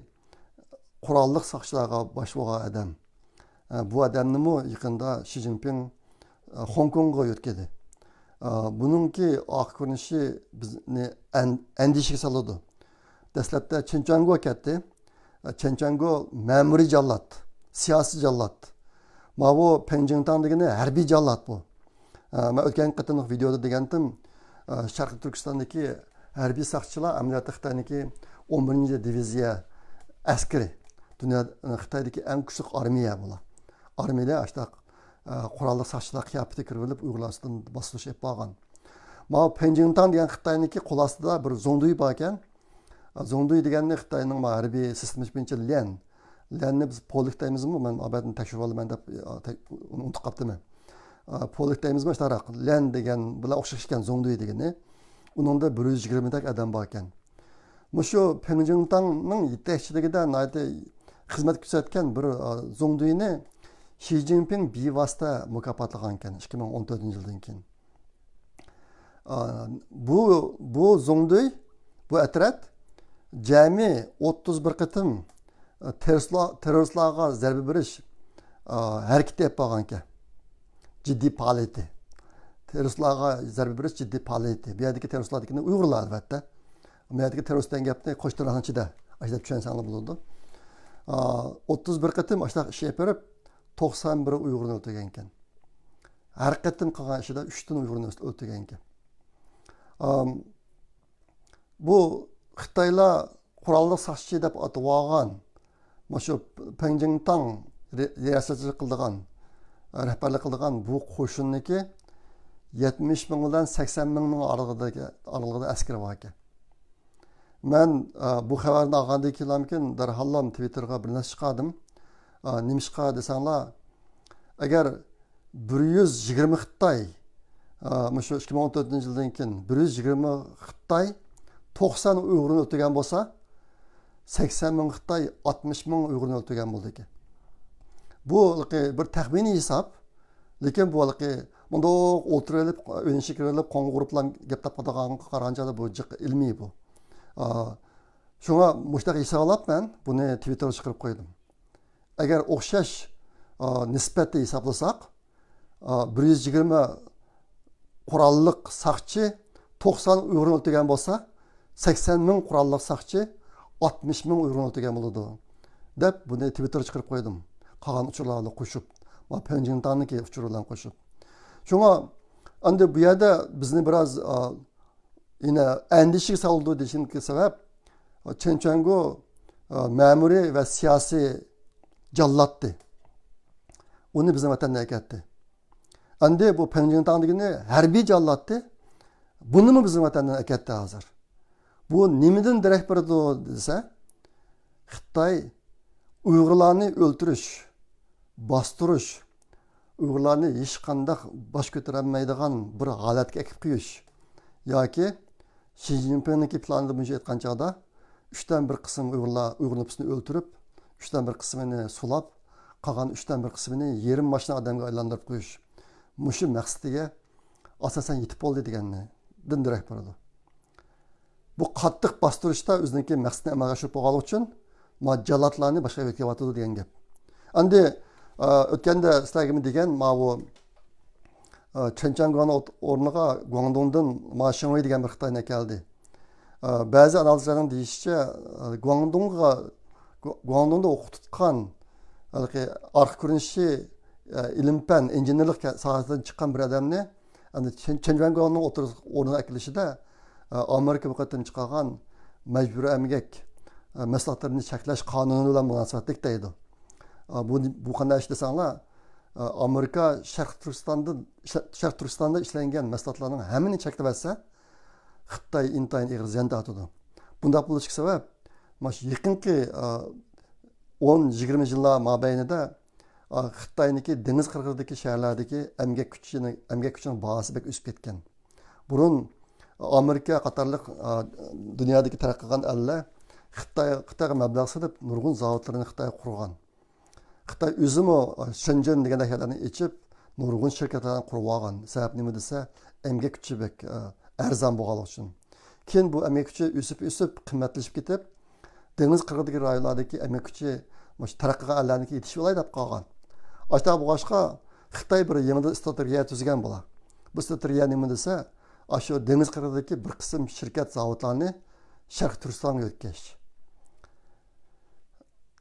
قوراللىق ساقچىلارغا باش بولغان ئادەم. بۇ ئادەمنىمۇ يېقىندا شى جىنپىڭ خوڭكوڭغا يۆتكىدى. بۇنىڭكى ئارقا كۆرۈنۈشى بىزنى ئەن-، ئەندىشىگە سالىدۇ. دەسلەپتە چېن چۈەنگو كەتتى. چېن چۈەنگو مەمۇرىي جاللات، سىياسىي جاللات. ماۋۇ پېڭجىڭتاڭ دېگىنى ھەربىي جاللات بۇ. مەن ئۆتكەن قېتىملىق ۋىدېئودا دېگەنتىم، شەرقىي تۈركىستاندىكى ھەربىي ساقچىلار ئەمەلىيەتتە خىتاينىڭكى ئون بىرىنچى دىۋىزىيە ئەسكىرى. دۇنيا، خىتايدىكى ئەڭ كۈچلۈك ئارمىيە بۇلار. ئارمىيەدە ئاشتاق، قوراللىق ساقچىلار قىياپىتىگە كىرىۋېلىپ ئۇيغۇرلار ئۈستىدىن باستۇرۇش ئېلىپ بارغان. ماۋۇ پېڭجىڭتاڭ دېگەن خىتاينىڭكى قول ئاستىدا بىر زوڭدۇي بار ئىكەن. زوڭدۇي دېگەننى خىتاينىڭ ماۋۇ ھەربىي سىستېمىسى بويىچە ليەن. ليەننى بىز پولك دەيمىزمۇ؟ مەن ئابەتنى تەكشۈرۈپ ئالىمەن دەپ، ئۇنى ئۇنتۇپ قاپتىمەن. پولك دەيمىزمۇ؟ ئاشتاق ليەن دېگەن بىلەن ئوخشاش ئىكەن زوڭدۇي دېگىنى. ئۇنىڭدا بىر يۈز يىگىرمىدەك ئادەم بار ئىكەن. مۇشۇ پېڭجىڭتاڭنىڭ يېتەكچىلىكىدە ناھايىتى خىزمەت كۆرسەتكەن بىر، ئا، زوڭدۇينى شى جىنپىڭ بىۋاسىتە مۇكاپاتلىغان ئىكەن، ئىككى مىڭ ئون تۆتىنچى يىلدىن كېيىن. ئا، بۇ، بۇ زوڭدۇي، بۇ ئەترەت جەمئىي ئوتتۇز بىر قېتىم، ئا، تېررورلار-، تېررورىستلارغا زەربە بېرىش، ئا، ھەرىكىتى ئېلىپ بارغان ئىكەن. جىددىي پائالىيىتى. تېررورىستلارغا زەربە بېرىش جىددىي پائالىيىتى. بۇ يەردىكى تېررورىستلار دېگىنى ئۇيغۇرلار، ئەلۋەتتە. بۇ يەردىكى تېررورىست دېگەن گەپنى قوش تىرناقنىڭ ئىچىدە ئاشۇنداق چۈشەنسەڭلار بولىدۇ. ئا، ئوتتۇز بىر قېتىم ئاشۇنداق ئىش ئېلىپ بېرىپ، توقسان بىرى ئۇيغۇرنى ئۆلتۈرگەن ئىكەن. ھەر قېتىم قىلغان ئىشىدا ئۈچتىن ئۇيغۇرنى ئۆلتۈرگەن ئىكەن. ئام، بۇ خىتايلار قوراللىق ساقچى دەپ ئاتىۋالغان، مۇشۇ پېڭجىڭتاڭ رى-، رىياسەتچىلىك قىلىدىغان، رەھبەرلىك قىلىدىغان بۇ قوشۇننىڭكى يەتمىش مىڭ بىلەن سەكسەن مىڭنىڭ ئارىلىقىدىكى، ئارىلىقىدا ئەسكىرى بار ئىكەن. مەن، ئا، بۇ خەۋەرنى ئالغاندىن كېيىنلامكىن دەرھاللام تىۋىتتېرغا بىر نەرسە چىقاردىم. ئا، نېمىشقا دېسەڭلار، ئەگەر بىر يۈز يىگىرمە خىتاي، ئا، مۇشۇ ئىككى مىڭ ئون تۆتىنچى يىلدىن كېيىن بىر يۈز يىگىرمە خىتاي توقسان ئۇيغۇرنى ئۆلتۈرگەن بولسا، سەكسەن مىڭ خىتاي ئاتمىش مىڭ ئۇيغۇرنى ئۆلتۈرگەن بولىدىكەن. بۇ ھېلىقى بىر تەخمىنىي ھېساب، لېكىن بۇ ھېلىقى مۇنداق ئولتۇرۇۋېلىپ، ئۆينىڭ ئىچىگە كىرىۋېلىپ، قوڭغۇرۇپ بىلەن گەپ تاپىدىغانغا قارىغانچە بۇ جىق ئىلمىي بۇ. ئا، شۇڭا مۇشۇنداق ھېسابلاپ مەن بۇنى تىۋىتتېرغا چىقىرىپ قويدۇم. ئەگەر ئوخشاش، ئا، نىسبەتتە ھېسابلىساق، ئا، بىر يۈز يىگىرمە قوراللىق ساقچى توقسان ئۇيغۇرنى ئۆلتۈرگەن بولسا، سەكسەن مىڭ قوراللىق ساقچى ئاتمىش مىڭ ئۇيغۇرنى ئۆلتۈرگەن بولىدۇ، دەپ بۇنى تىۋىتتېرغا چىقىرىپ قويدۇم. قالغان ئۇچۇرلار بىلەن قوشۇپ، ما پېڭجىڭتاڭنىڭكى ئۇچۇرى بىلەن قوشۇپ. شۇڭا ئەندى بۇ يەردە بىزنى بىراز، ئا، يەنە ئەندىشىگە سالىدۇ دېيىشىمدىكى سەۋەب، چېن چۈەنگو، ئا، مەمۇرىي ۋە سىياسىي جاللاتتى. ئۇنى بىزنىڭ ۋەتەندىن ئەكەتتى. ئەندى بۇ پېڭجىڭتاڭ دېگىنى ھەربىي جاللاتتى. بۇنىمۇ بىزنىڭ ۋەتەندىن ئەكەتتى ھازىر. بۇ نېمىدىن دېرەك بېرىدۇ دېسە، خىتاي ئۇيغۇرلارنى ئۆلتۈرۈش، باستۇرۇش، ئۇيغۇرلارنى ھېچقانداق باش كۆتۈرەلمەيدىغان بىر ھالەتكە ئەكىپ قويۇش ياكى شى جىنپىڭنىڭكى پىلانىدا بويىچە ئېيتقان چاغدا، ئۈچتىن بىر قىسىم ئۇيغۇرلار، ئۇيغۇر نوپۇسىنى ئۆلتۈرۈپ، ئۈچتىن بىر قىسمىنى سولاپ، قالغان ئۈچتىن بىر قىسمىنى يېرىم ماشىنا ئادەمگە ئايلاندۇرۇپ قويۇش. مۇشۇ مەقسىتىگە ئاساسەن يېتىپ بولدى دېگەندىن دېرەك بېرىدۇ. بۇ قاتتىق باستۇرۇشتا ئۆزىنىڭكى مەقسىتىنى ئەمەلگە ئاشۇرۇپ بولغانلىقى ئۈچۈن، ما جاللاتلارنى باشقا يەرگە ئەكېۋاتىدۇ دېگەن گەپ. ئەندى، ئا، ئۆتكەندە سىلەرگىمۇ دېگەن، ماۋۇ، ئا، چېن چۈەنگونىڭ ئوت-، ئورنىغا گۇاڭدۇڭدىن ما شېڭۋېي دېگەن بىر خىتاينى ئەكەلدى. ئا، بەزى ئانالىزلارنىڭ دېيىشىچە، ئا، گۇاڭدۇڭغا، گۇ-، گۇاڭدۇڭدا ئوقۇپ تۇتقان، ھېلىقى ئارقا كۆرۈنۈشى، ئا، ئىلىم-پەن، ئىنژېنېرلىق كە-، ساھەسىدىن چىققان بىر ئادەمنى ئەمدى چېن، چېن چۈەنگونىڭ ئوتتۇرىسى، ئورنىغا ئەكېلىشىدە، ئە، ئامېرىكا بۇ قېتىم چىقارغان مەجبۇرىي ئەمگەك، ئە، مەھسۇلاتلىرىنى چەكلەش قانۇنى بىلەن مۇناسىۋەتلىك دەيدۇ. ئە، بۇ، بۇ قانداق ئىش دېسەڭلار، ئە، ئامېرىكا شەرقىي تۈركىستاندا ئىشلە-، شەرقىي تۈركىستاندا ئىشلەنگەن مەھسۇلاتلارنىڭ ھەممىنى چەكلىۋەتسە، خىتاي ئىنتايىن ئېغىر زىيان تارتىدۇ. بۇنداق بولۇشقا سەۋەب، مانا شۇ يېقىنقى، ئا، ئون، يىگىرمە يىللار مابەينىدە، ئا، خىتاينىڭكى دېڭىز قىرغىقىدىكى شەھەرلەردىكى ئەمگەك كۈچىنىڭ، ئەمگەك كۈچىنىڭ باھاسى بەك ئۆسۈپ كەتكەن. بۇرۇن ئامېرىكا قاتارلىق، ئا، دۇنيادىكى تەرەققىي قىلغان ئەللەر خىتاي، خىتايغا مەبلەغ سېلىپ، نۇرغۇن زاۋۇتلىرىنى خىتايغا قۇرغان. خىتاي ئۆزىمۇ، ئا، شېنجېن دېگەندەك يەرلەرنى ئېچىپ، نۇرغۇن شىركەتلەرنى قۇرۇۋالغان. سەۋەب نېمە دېسە، ئەمگەك كۈچى بەك، ئا، ئەرزان بولغانلىقى ئۈچۈن. كېيىن بۇ ئەمگەك كۈچى ئۆسۈپ، ئۆسۈپ، قىممەتلىشىپ كېتىپ، دېڭىز قىرغىقىدىكى رايونلاردىكى ئەمگەك كۈچى مۇشۇ تەرەققىي قىلغان ئەللەرنىڭكىگە يېتىشىۋالاي دەپ قالغان. ئاشۇنداق بولغاچقا، خىتاي بىر يېڭىدىن ئىستراتېگىيە تۈزگەن بولا. بۇ ئىستراتېگىيە نېمە دېسە، ئاشۇ دېڭىز قىرغىقىدىكى بىر قىسىم شىركەت زاۋۇتلارنى شەرقىي تۈركىستانغا يۆتكەش.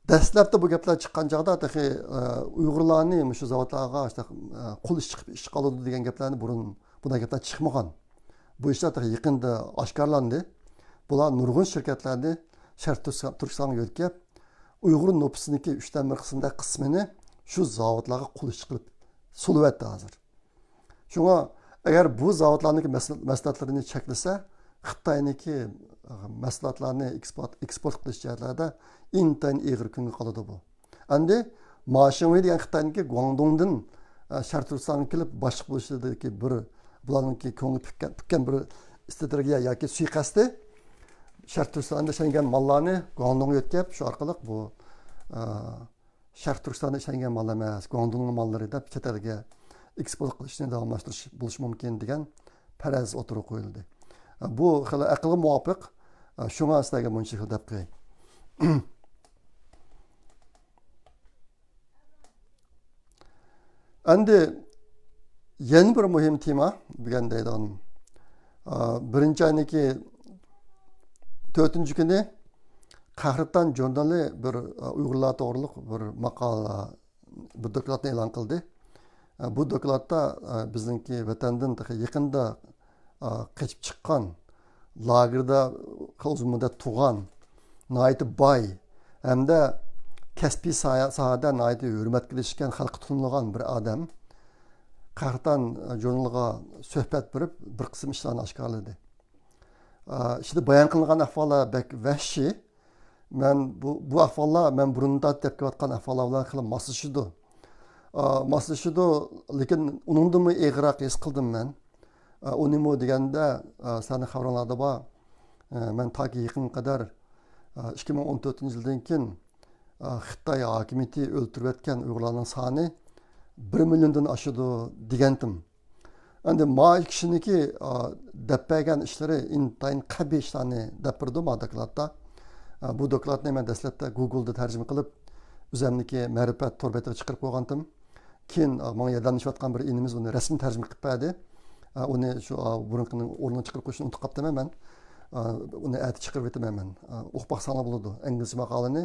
دەسلەپتە بۇ گەپلەر چىققان چاغدا تېخى، ئە، ئۇيغۇرلارنى مۇشۇ زاۋۇتلارغا، ئە، قۇل ئىش چىقىپ ئىشقا ئالىدۇ دېگەن گەپلەرنى بۇرۇن، بۇنداق گەپلەر چىقمىغان. بۇ ئىشلار تېخى يېقىندا ئاشكارىلاندى. بۇلار نۇرغۇن شىركەتلەرنى شەرقىي تۈركىستان-، تۈركىستانغا يۆتكەپ، ئۇيغۇر نوپۇسىنىڭكى ئۈچتىن بىر قىسمىدەك قىسمىنى شۇ زاۋۇتلارغا قۇل ئىش قىلىپ سولىۋەتتى ھازىر. شۇڭا ئەگەر بۇ زاۋۇتلارنىڭكى مەھسۇل-، مەھسۇلاتلىرىنى چەكلىسە، خىتاينىڭكى، ئە، مەھسۇلاتلارنى ئېكسپورت، ئېكسپورت قىلىش جەھەتلەردە ئىنتايىن ئېغىر كۈنگە قالىدۇ بۇ. ئەمدى ما شىڭۋېي دېگەن خىتاينىڭكى گۇاڭدۇڭدىن، ئە، شەرقىي تۈركىستانغا كېلىپ باشلىق بولۇشىدىكى بىر، بۇلارنىڭكى كۆڭلى پۈككەن، پۈككەن بىر ئىستراتېگىيە ياكى سۇيىقەستى، شەرقىي تۈركىستاندا ئىشلەنگەن ماللارنى گۇاڭدۇڭغا يۆتكەپ، شۇ ئارقىلىق بۇ، ئە، شەرقىي تۈركىستاندا ئىشلەنگەن مال ئەمەس، گۇاڭدۇڭنىڭ ماللىرى دەپ چەت ئەلگە ئېكسپورت قىلىشنى داۋاملاشتۇرۇش بولۇشى مۇمكىن دېگەن پەرەز ئوتتۇرىغا قويۇلدى. بۇ خېلى ئەقىلگە مۇۋاپىق، شۇڭا سىلەرگە مۇنچە خىل دەپ قوياي. ئەمدى يەنە بىر مۇھىم تېما بۈگۈن دەيدىغىنىم. ئا، بىرىنچى ئاينىڭكى تۆتىنچى كۈنى قەھرىتان ژۇرنىلى بىر، ئا، ئۇيغۇرلار توغرىلىق بىر ماقالە، بىر دوكلاتنى ئېلان قىلدى. ئا، بۇ دوكلاتتا، ئا، بىزنىڭكى ۋەتەندىن تېخى يېقىندا، ئا، قېچىپ چىققان، لاگېردا ئۇزۇن مۇددەت تۇرغان، ناھايىتى باي ھەمدە كەسپىي سايە-، ساھەدە ناھايىتى ھۆرمەتكە ئېرىشكەن، خەلققە تونۇلغان بىر ئادەم قەھرىتان ژۇرنىلىغا سۆھبەت بېرىپ، بىر قىسىم ئىشلارنى ئاشكارىلىدى. ئا، ئىچىدە بايان قىلىنغان ئەھۋاللار بەك ۋەھشىي. مەن بۇ، بۇ ئەھۋاللار مەن بۇرۇن دەپ كېلىۋاتقان ئەھۋاللار بىلەن خېلى ماسلىشىدۇ. ئا، ماسلىشىدۇ، لېكىن ئۇنىڭدىنمۇ ئېغىرراق ھېس قىلدىم مەن. ئا، ئۇ نېمە دېگەندە، ئا، سىلەرنىڭ خەۋىرىڭلاردا بار. ئا، مەن تاكى يېقىنغا قەدەر، ئا، ئىككى مىڭ ئون تۆتىنچى يىلدىن كېيىن، ئا، خىتاي ھاكىمىيىتى ئۆلتۈرۈۋەتكەن ئۇيغۇرلارنىڭ سانى بىر مىليوندىن ئاشىدۇ دېگەنتىم. ئەمدى ما كىشىنىڭكى، ئا، دەپ بەرگەن ئىشلىرى ئىنتايىن قەبىھ ئىشلارنى دەپ بېرىدۇ ما دوكلاتتا. ئا، بۇ دوكلاتنى مەن دەسلەپتە گۇگلدا تەرجىمە قىلىپ، ئۆزەمنىكى مەرىپەت تور بېتىگە چىقىرىپ قويغانتىم. كېيىن، ئا، ماڭا ياردەملىشىۋاتقان بىر ئىنىمىز ئۇنى رەسمىي تەرجىمە قىلىپ بەردى. ئا، ئۇنى شۇ، ئا، بۇرۇنقىنىڭ ئورنىغا چىقىرىپ قويۇشنى ئۇنتۇپ قاپتىمەن مەن. ئا، ئۇنى ئەتە چىقىرىۋېتىمەن مەن. ئا، ئوقۇپ باقساڭلار بولىدۇ. ئىنگلىزچە ماقالىنى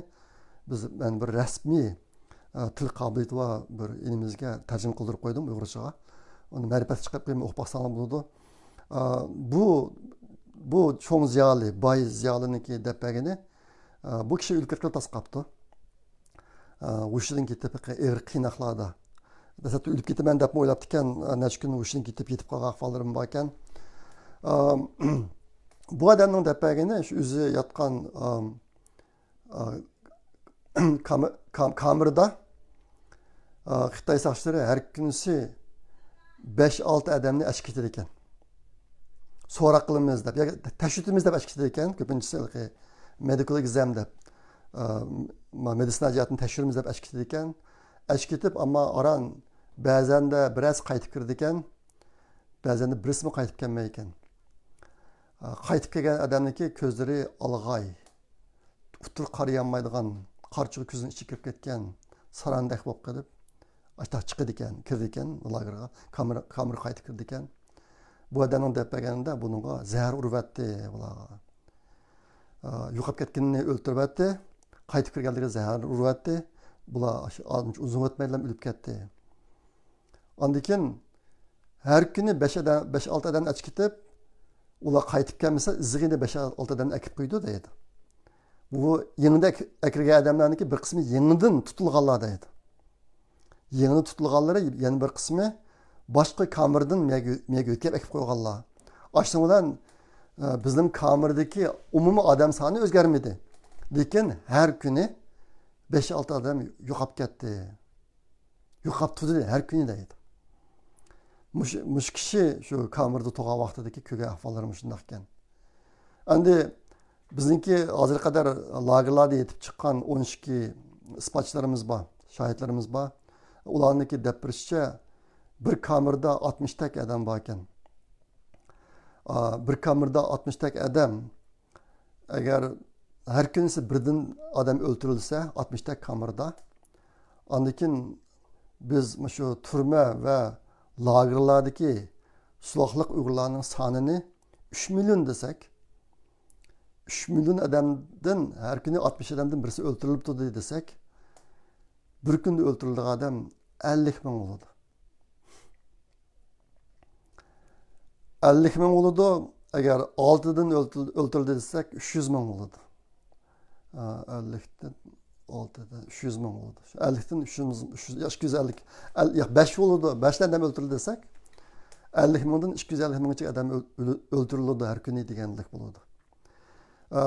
بىز، مەن بىر رەسمىي، ئا، تىل قابىلىيىتى بار بىر ئىنىمىزگە تەرجىمە قىلدۇرۇپ قويدۇم ئۇيغۇرچىغا. ئۇنى مەرىپەتكە چىقىرىپ قويۇپ ئوقۇپ باقساڭلار بولىدۇ. ئا، بۇ، بۇ چوڭ زىيالىي، باي زىيالىينىڭكى دەپ بەرگىنى، ئا، بۇ كىشى ئۆلۈپ كەتكىلى تاس قاپتۇ. ئا، ھوشىدىن كېتىپ، ئېغىر قىيناقلاردا. دەسلەپتە ئۆلۈپ كېتىمەن دەپمۇ ئويلاپتىكەن، ئا، نەچچە كۈن ھوشىدىن كېتىپ يېتىپ قالغان ئەھۋاللىرىمۇ باركەن. ئا، بۇ ئادەمنىڭ دەپ بەرگىنى، شۇ ئۆزى ياتقان، ئا، ئا، كام-، كام-، كامېردا، ئا، خىتاي ساقچىلىرى ھەر كۈنىسى بەش-ئالتە ئادەمنى ئەچكە كېتىدىكەن. سوراق قىلىمىز دەپ، ياكى تەكشۈرتىمىز دەپ ئەچكە كېتىدىكەن. كۆپىنچىسى ھېلىقى مېدىكال ئېگزام دەپ، ئا، ما-، مېدىتسىنا جەھەتتىن تەكشۈرىمىز دەپ ئەچكە كېتىدىكەن. ئەچكە كېتىپ، ئەمما ئاران بەزەندە بىرەرسى قايتىپ كىرىدىكەن، بەزەندە بىرسىمۇ قايتىپ كەلمەيدىكەن. ئا، قايتىپ كەلگەن ئادەمنىڭكى كۆزلىرى ئالغاي، ئۇتتۇرۇپ قارىيالمايدىغان، قارىچۇقى كۆزىنىڭ ئىچىگە كىرىپ كەتكەن، ساراندەك بولۇپ قېلىپ، ئاشتاق چىقىدىكەن، كىرىدىكەن لاگېرغا، كامېرا، كامېرا قايتىپ كىرىدىكەن. بۇ ئادەمنىڭ دەپ بەرگىنىدە بۇنىڭغا زەھەر ئۇرۇۋەتتى بۇلارغا. ئا، يوقاپ كەتكىنىنى ئۆلتۈرۈۋەتتى، قايتىپ كىرگەنلىرىگە زەھەر ئۇرۇۋەتتى. بۇلار ئانچە ئۇزۇن ئۆتمەيلا ئۆلۈپ كەتتى. ئاندىن كېيىن ھەر كۈنى بەش ئادەم، بەش-ئالتە ئادەمنى ئەچىپ كېتىپ، ئۇلار قايتىپ كەلمىسە، ئىزىغا يەنە بەش-ئالتە ئادەمنى ئەكىپ قويىدۇ دەيدۇ. بۇ يېڭىدا ئەك-، ئەكىرگەن ئادەملەرنىڭكى بىر قىسمى يېڭىدىن تۇتۇلغانلار دەيدۇ. يېڭىدىن تۇتۇلغانلىرى يەنە بىر قىسمى باشقا كامېردىن مېگە-، مېگە ئۆتكەپ ئەكىپ قويغانلار. ئاشۇنىڭ بىلەن، ئە، بىزنىڭ كامېردىكى ئومۇمىي ئادەم سانى ئۆزگەرمىدى. لېكىن ھەر كۈنى بەش-ئالتە ئادەم يوقاپ كەتتى. يوقاپ تۇردى ھەر كۈنى دەيدۇ. مۇشۇ، مۇشۇ كىشى شۇ كامېردا تۇرغان ۋاقتىدىكى كۆرگەن ئەھۋاللىرى مۇشۇنداق ئىكەن. ئەمدى بىزنىڭكى ھازىرغا قەدەر لاگېرلاردا يېتىپ چىققان ئون ئىككى ئىسپاتچىلىرىمىز بار، شاھىتلىرىمىز بار. ئۇلارنىڭكى دەپ بېرىشىچە، بىر كامېردا ئاتمىش تەك ئادەم بار ئىكەن. ئا، بىر كامېردا ئاتمىش تەك ئادەم، ئەگەر ھەر كۈنىسى بىردىن ئادەم ئۆلتۈرۈلسە، ئاتمىش تەك كامېردا، ئاندىن كېيىن بىز مۇشۇ تۈرمە ۋە لاگېرلاردىكى سولاقلىق ئۇيغۇرلارنىڭ سانىنى ئۈچ مىليون دېسەك، ئۈچ مىليون ئادەمدىن، ھەر كۈنى ئاتمىش ئادەمدىن بىرسى ئۆلتۈرۈلۈپتۇ دېسەك، بىر كۈندە ئۆلتۈرۈلىدىغان ئادەم ئەللىك مىڭ بولىدۇ. ئەللىك مىڭ بولىدۇ. ئەگەر ئالتىدىن ئۆلتۈ-، ئۆلتۈرۈلدى دېسەك، ئۈچ يۈز مىڭ بولىدۇ. ئا، ئەللىكتىن ئالتىدىن ئۈچ يۈز مىڭ بولىدۇ. شۇ ئەللىكتىن ئۈچ يۈز، ئۈچ يۈز، ئىككى يۈز ئەللىك، ئەل-، ياق، بەش بولىدۇ. بەشلا ئادەم ئۆلتۈرۈلدى دېسەك، ئەللىك مىڭدىن ئىككى يۈز ئەللىك مىڭغىچە ئادەم ئۆل-، ئۆل-، ئۆلتۈرۈلىدۇ ھەر كۈنى دېگەنلىك بولىدۇ. ئە،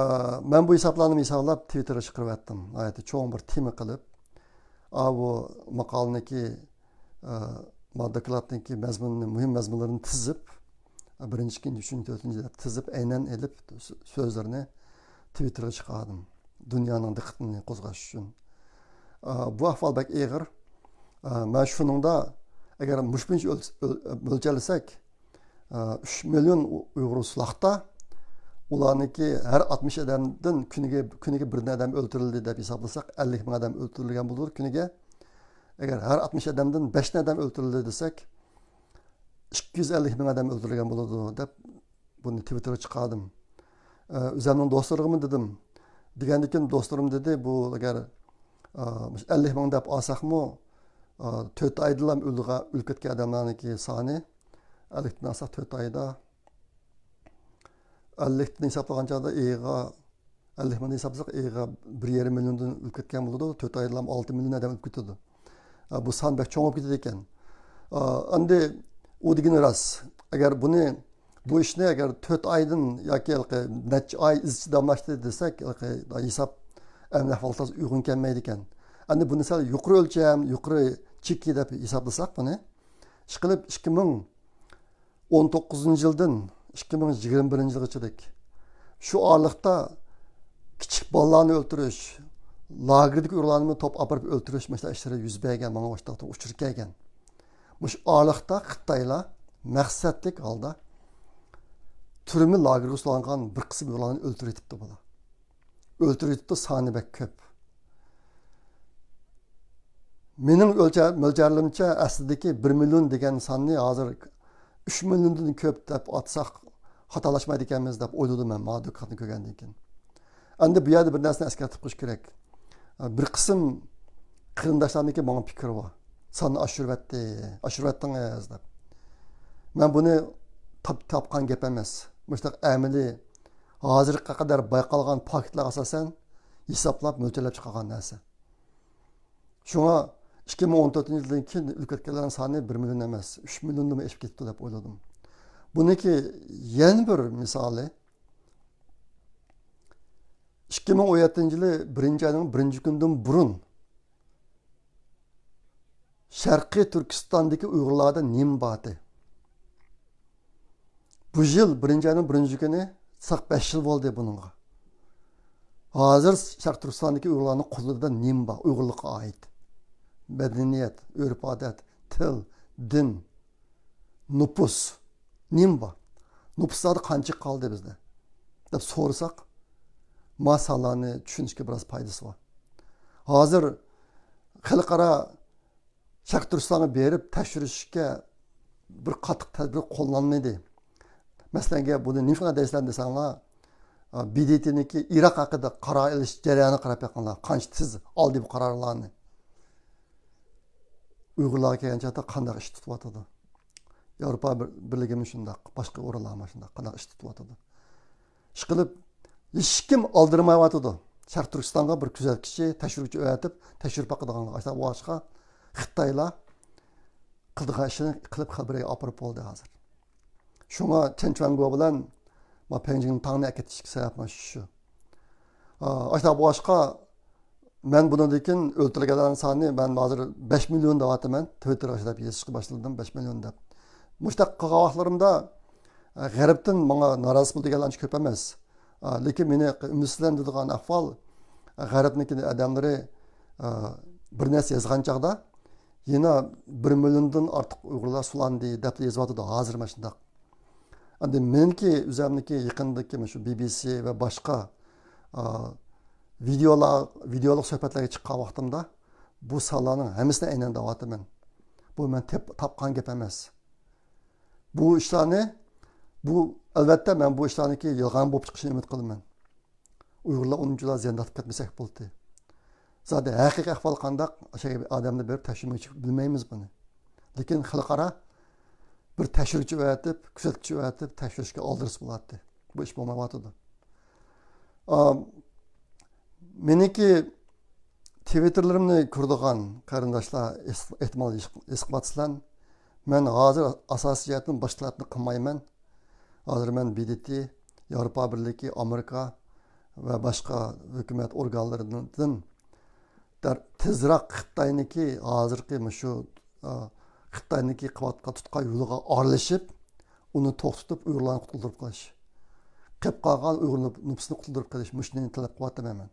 مەن بۇ ھېسابلارنى ھېسابلاپ تىۋىتتېرغا چىقىرىۋەتتىم. ناھايىتى چوڭ بىر تېما قىلىپ، ئاۋۇ ماقالىنىڭكى، ئە، ما دوكلاتنىڭكى مەزمۇنىنى، مۇھىم مەزمۇنلىرىنى تىزىپ، بىرىنچى، ئىككىنچى، ئۈچىنچى، تۆتىنچى دەپ تىزىپ، ئەينەن ئېلىپ سۆ-، سۆزلىرىنى تىۋىتتېرغا چىقاردىم. دۇنيانىڭ دىققىتىنى قوزغاش ئۈچۈن. ئە، بۇ ئەھۋال بەك ئېغىر. ئە، مەن شۇنىڭدا، ئەگەر مۇشۇ بويىچە ئۆل-، ئۆل-، مۆلچەرلىسەك، ئۈچ مىليون ئۇيغۇر سولاقتا، ئۇلارنىڭكى ھەر ئاتمىش ئادەمدىن كۈنىگە، كۈنىگە بىردىن ئادەم ئۆلتۈرۈلدى دەپ ھېسابلىساق، ئەللىك مىڭ ئادەم ئۆلتۈرۈلگەن بولىدۇ كۈنىگە. ئەگەر ھەر ئاتمىش ئادەمدىن بەشنى ئادەم ئۆلتۈرۈلدى دېسەك، ئىككى يۈز ئەللىك مىڭ ئادەم ئۆلتۈرۈلگەن بولىدۇ دەپ بۇنى تىۋىتتېرغا چىقاردىم. ئە، ئۆزەمنىڭ دوستلىرىغىمۇ دېدىم. دېگەندىكىن دوستلىرىم دېدى، بۇ ئەگەر، ئە، مۇشۇ ئەللىك مىڭ دەپ ئالساقمۇ، ئە، تۆت ئايدىلا ئۆلىدىغان، ئۆلۈپ كەتكەن ئادەملەرنىڭكى سانى ئەللىكتىن ئالساق تۆت ئايدا، ئەللىكتىن ھېسابلىغان چاغدا ئېيىغا، ئەللىك مىڭدىن ھېسابلىساق ئېيىغا بىر يېرىم مىليوندىن ئۆلۈپ كەتكەن بولىدۇ، تۆت ئايدىلا ئالتە مىليون ئادەم ئۆلۈپ كېتىدۇ. ئە، بۇ سان بەك چوڭ بولۇپ كېتىدىكەن. ئە، ئەمدى ئۇ دېگىنى راست. ئەگەر بۇنى، بۇ ئىشنى ئەگەر تۆت ئايدىن ياكى ھېلىقى نەچچە ئاي ئىزچىل داۋاملاشتى دېسەك، ھېلىقى ھېساب ئەمەلىي ئەھۋالغا ئۇيغۇن كەلمەيدىكەن. ئەمدى بۇنى سەل يۇقىرى ئۆلچەم، يۇقىرى چېكى دەپ ھېسابلىساق بۇنى، ئىشقىلىپ ئىككى مىڭ ئون توققۇزىنچى يىلدىن ئىككى مىڭ يىگىرمە بىرىنچى يىلغىچىلىك شۇ ئارىلىقتا كىچىك بالىلارنى ئۆلتۈرۈش، لاگېردىكى ئۇيغۇرلارنىمۇ توپ ئاپىرىپ ئۆلتۈرۈش، مۇشۇنداق ئىشلار يۈز بەرگەن، ماڭا ئۇشتاقتا ئۇچۇر كەلگەن. مۇشۇ ئارىلىقتا خىتايلار مەقسەتلىك ھالدا تۈرمە لاگېرغا سولانغان بىر قىسىم ئۇيغۇرلارنى ئۆلتۈرۈۋېتىپتۇ بۇلار. ئۆلتۈرۈۋېتىپتۇ، سانى بەك كۆپ. مېنىڭ ئۆلچە-، مۆلچەرلىرىمچە ئەسلىدىكى بىر مىليون دېگەن ساننى ھازىر ئۈچ مىليوندىن كۆپ دەپ ئاتساق خاتالاشمايدىكەنمىز دەپ ئويلىدىم مەن، ماۋۇ دوكلاتنى كۆرگەندىن كېيىن. ئەمدى بۇ يەردە بىر نەرسىنى ئەسكەرتىپ قويۇش كېرەك. بىر قىسىم قېرىنداشلارنىڭكى ماڭا پىكرى بار. ساننى ئاشۇرۇۋەتتى، ئاشۇرۇۋەتتىڭىز دەپ. مەن بۇنى تاپ-، تاپقان گەپ ئەمەس. مۇشۇنداق ئەمەلىي، ھازىرغا قەدەر بايقالغان پاكىتلارغا ئاساسەن ھېسابلاپ، مۆلچەرلەپ چىقارغان نەرسە. شۇڭا ئىككى مىڭ ئون تۆتىنچى يىلدىن كېيىن ئۆلۈپ كەتكەنلەرنىڭ سانى بىر مىليون ئەمەس، ئۈچ مىليوندىنمۇ ئېشىپ كېتىپتۇ دەپ ئويلىدىم. بۇنىڭكى يەنە بىر مىسالى، ئىككى مىڭ ئون يەتتىنچى يىلى بىرىنچى ئاينىڭ بىرىنچى كۈنىدىن بۇرۇن شەرقىي تۈركىستاندىكى ئۇيغۇرلاردا نېمە بارتى؟ بۇ يىل بىرىنچى ئاينىڭ بىرىنچى كۈنى، ساق بەش يىل بولدى بۇنىڭغا. ھازىر شەرقىي تۈركىستاندىكى ئۇيغۇرلارنىڭ قولىدا نېمە بار؟ ئۇيغۇرلۇققا ئائىت مەدەنىيەت، ئۆرپ-ئادەت، تىل، دىن، نوپۇس نېمە بار؟ نوپۇسلاردا قانچە قالدى بىزدە؟ دەپ سورىساق، ما سانلارنى چۈشىنىشكە بىراز پايدىسى بار. ھازىر خەلقئارا شەرقىي تۈركىستانغا بېرىپ تەكشۈرۈشكە بىر قاتتىق تەدبىر قوللانمىدى. مەسىلەنگە، بۇنى نېمە دەيسىلەر دېسەڭلار، بى دى تىنىڭكى ئىراق ھەققىدە قارار ئېلىش جەريانىغا قاراپ بېقىڭلار، قانچە تېز ئالدى بۇ قارارلارنى. ئۇيغۇرلارغا كەلگەن چاغدا قانداق ئىش تۇتۇۋاتىدۇ؟ ياۋروپا بىر-، بىرلىكىمۇ شۇنداق، باشقا ئورۇنلارمۇ شۇنداق، قانداق ئىش تۇتۇۋاتىدۇ؟ ئىشقىلىپ، ھېچكىم ئالدىرىمايۋاتىدۇ. شەرقىي تۈركىستانغا بىر كۆزەتكۈچى، تەكشۈرگۈچى ئەۋەتىپ، تەكشۈرۈپ باقىدىغانغا ئاشۇنداق بولغاچقا، خىتايلار قىلىدىغان ئىشىنى قىلىپ، خەۋەرگە ئاپىرىپ بولدى ھازىر. شۇڭا چېن چۈەنگو بىلەن پېڭجىڭنىڭ تاڭنى ئەكېتىشكە سەۋەب مانا شۇ. ئاشۇنداق بولغاچقا، مەن بۇنىڭدىن كېيىن ئۆلتۈرۈلگەنلەرنىڭ سانى، مەن ھازىر بەش مىليون دەۋاتىمەن، تىۋىتتېرغا ئاشۇنداق يېزىشقا باشلىدىم، بەش مىليون دەپ. مۇشۇنداق قىلغان ۋاقىتلىرىمدا، ئە، غەربتىن ماڭا نارازى بولىدىگەنلەر ئانچە كۆپ ئەمەس. ئە، لېكىن مېنى ئۈمىدسىزلەندۈرىدىغان ئەھۋال، ئە، غەربنىڭكى ئادەملىرى، ئە، بىر نەرسە يازغان چاغدا، يەنە بىر مىليوندىن ئارتۇق ئۇيغۇرلار سولاندى دەپلا يېزىۋاتىدۇ ھازىر مانا شۇنداق. ئەمدى مېنىڭكى، ئۆزۈمنىڭكى يېقىندىكى مۇشۇ بى بى سى ۋە باشقا، ئا، ۋىدېئولار، ۋىدېئولۇق سۆھبەتلەرگە چىققان ۋاقتىمدا بۇ سانلارنىڭ ھەممىسىنى ئەينەن دەۋاتىمەن. بۇ مەن تېپ-، تاپقان گەپ ئەمەس. بۇ ئىشلارنى، بۇ، ئەلۋەتتە، مەن بۇ ئىشلارنىڭكى يالغان بولۇپ چىقىشىنى ئۈمىد قىلىمەن. ئۇيغۇرلار ئۇنچىلا زىيان تارتىپ كەتمىسەك بولدى. زادى ھەقىقىي ئەھۋال قانداق، ئاشۇ ئادەمنى بېرىپ تەكشۈرمىگۈچە بىلمەيمىز بۇنى. لېكىن خەلقئارا بىر تەكشۈرگۈچى ئەۋەتىپ، كۆزەتكۈچى ئەۋەتىپ تەكشۈرۈشكە ئالدىرىسا بولاتتى. بۇ ئىش بولمايۋاتىدۇ. ئا، مېنىڭكى تىۋىتتېرلىرىمنى كۆرىدىغان قېرىنداشلار ئېس-، ئېھتىمال ھېس، ھېس قىلىۋاتىسىلەر. مەن ھازىر ئاساسىي جەھەتتىن باشقا تەلەپنى قىلمايمەن. ھازىر مەن بى دې تې، ياۋروپا بىرلىكى، ئامېرىكا ۋە باشقا ھۆكۈمەت ئورگانلىرىدىن دەر-، تېزراق خىتاينىڭكى ھازىرقى مۇشۇ، ئا، خىتاينىڭكى قىلىۋاتقان تۇتقان يولىغا ئارىلىشىپ، ئۇنى توختىتىپ، ئۇيغۇرلارنى قۇتۇلدۇرۇپ قېلىش. قېلىپ قالغان ئۇيغۇر نوپ-، نوپۇسىنى قۇتۇلدۇرۇپ قېلىش، مۇشۇنى تەلەپ قىلىۋاتىمەن مەن.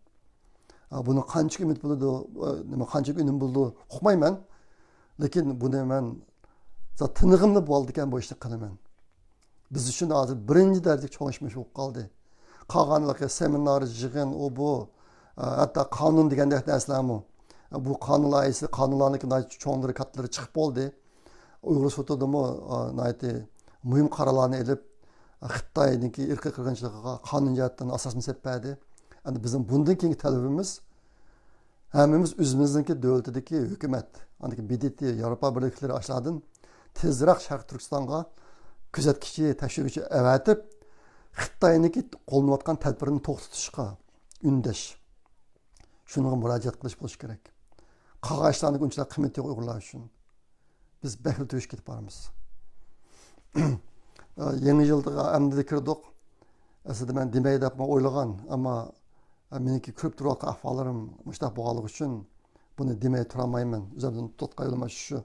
ئا، بۇنىڭ قانچىلىك ئۈمىد بولىدۇ، ئا، نېمە، قانچىلىك ئۈنۈم بولىدۇ، ئۇقمايمەن. لېكىن بۇنى مەن زادى تىنىغىملا بولىدىكەن بۇ ئىشنى قىلىمەن. بىز ئۈچۈن ھازىر بىرىنچى دەرىجىلىك چوڭ ئىش مۇشۇ بولۇپ قالدى. قالغانلىقى سېمىنار، يىغىن، ئۇ بۇ، ئە، ھەتتا قانۇن دېگەندەك نەرسىلەرمۇ. بۇ قانۇن لايىھىسى، قانۇنلارنىڭكى ناھايىتى چوڭلىرى، كاتتىلىرى چىقىپ بولدى. ئۇيغۇر سوتىدىمۇ، ئە، ناھايىتى مۇھىم قارارلارنى ئېلىپ، خىتاينىڭكى ئىرقىي قىرغىنچىلىقىغا قانۇن جەھەتتىن ئاساسنى سېلىپ بەردى. ئەمدى بىزنىڭ بۇندىن كېيىنكى تەلىپىمىز، ھەممىمىز ئۆزىمىزنىڭكى دۆلىتىدىكى ھۆكۈمەت، ئاندىكى بى دې تې، ياۋروپا بىرلىكلىرى ئاشۇلاردىن تېزراق شەرقىي تۈركىستانغا كۆزەتكۈچى، تەكشۈرگۈچى ئەۋەتىپ، خىتاينىڭكى قوللىنىۋاتقان تەدبىرىنى توختىتىشقا ئۈندەش. شۇنىڭغا مۇراجىئەت قىلىش بولۇشى كېرەك. قالغان ئىشلارنىڭ ئۇنچىلىك قىممىتى يوق ئۇيغۇرلار ئۈچۈن. بىز بەكلا تۈگىشىپ كېتىپ بارىمىز. يېڭى يىلغا ئەمدى كىردۇق. ئەسلىدە مەن دېمەي دەپمۇ ئويلىغان، ئەمما مېنىڭكى كۆرۈپ تۇرۇۋاتقان ئەھۋاللىرىم مۇشۇنداق بولغانلىقى ئۈچۈن بۇنى دېمەي تۇرالمايمەن. ئۆزۈمدىن تۇتقان يولۇم شۇ.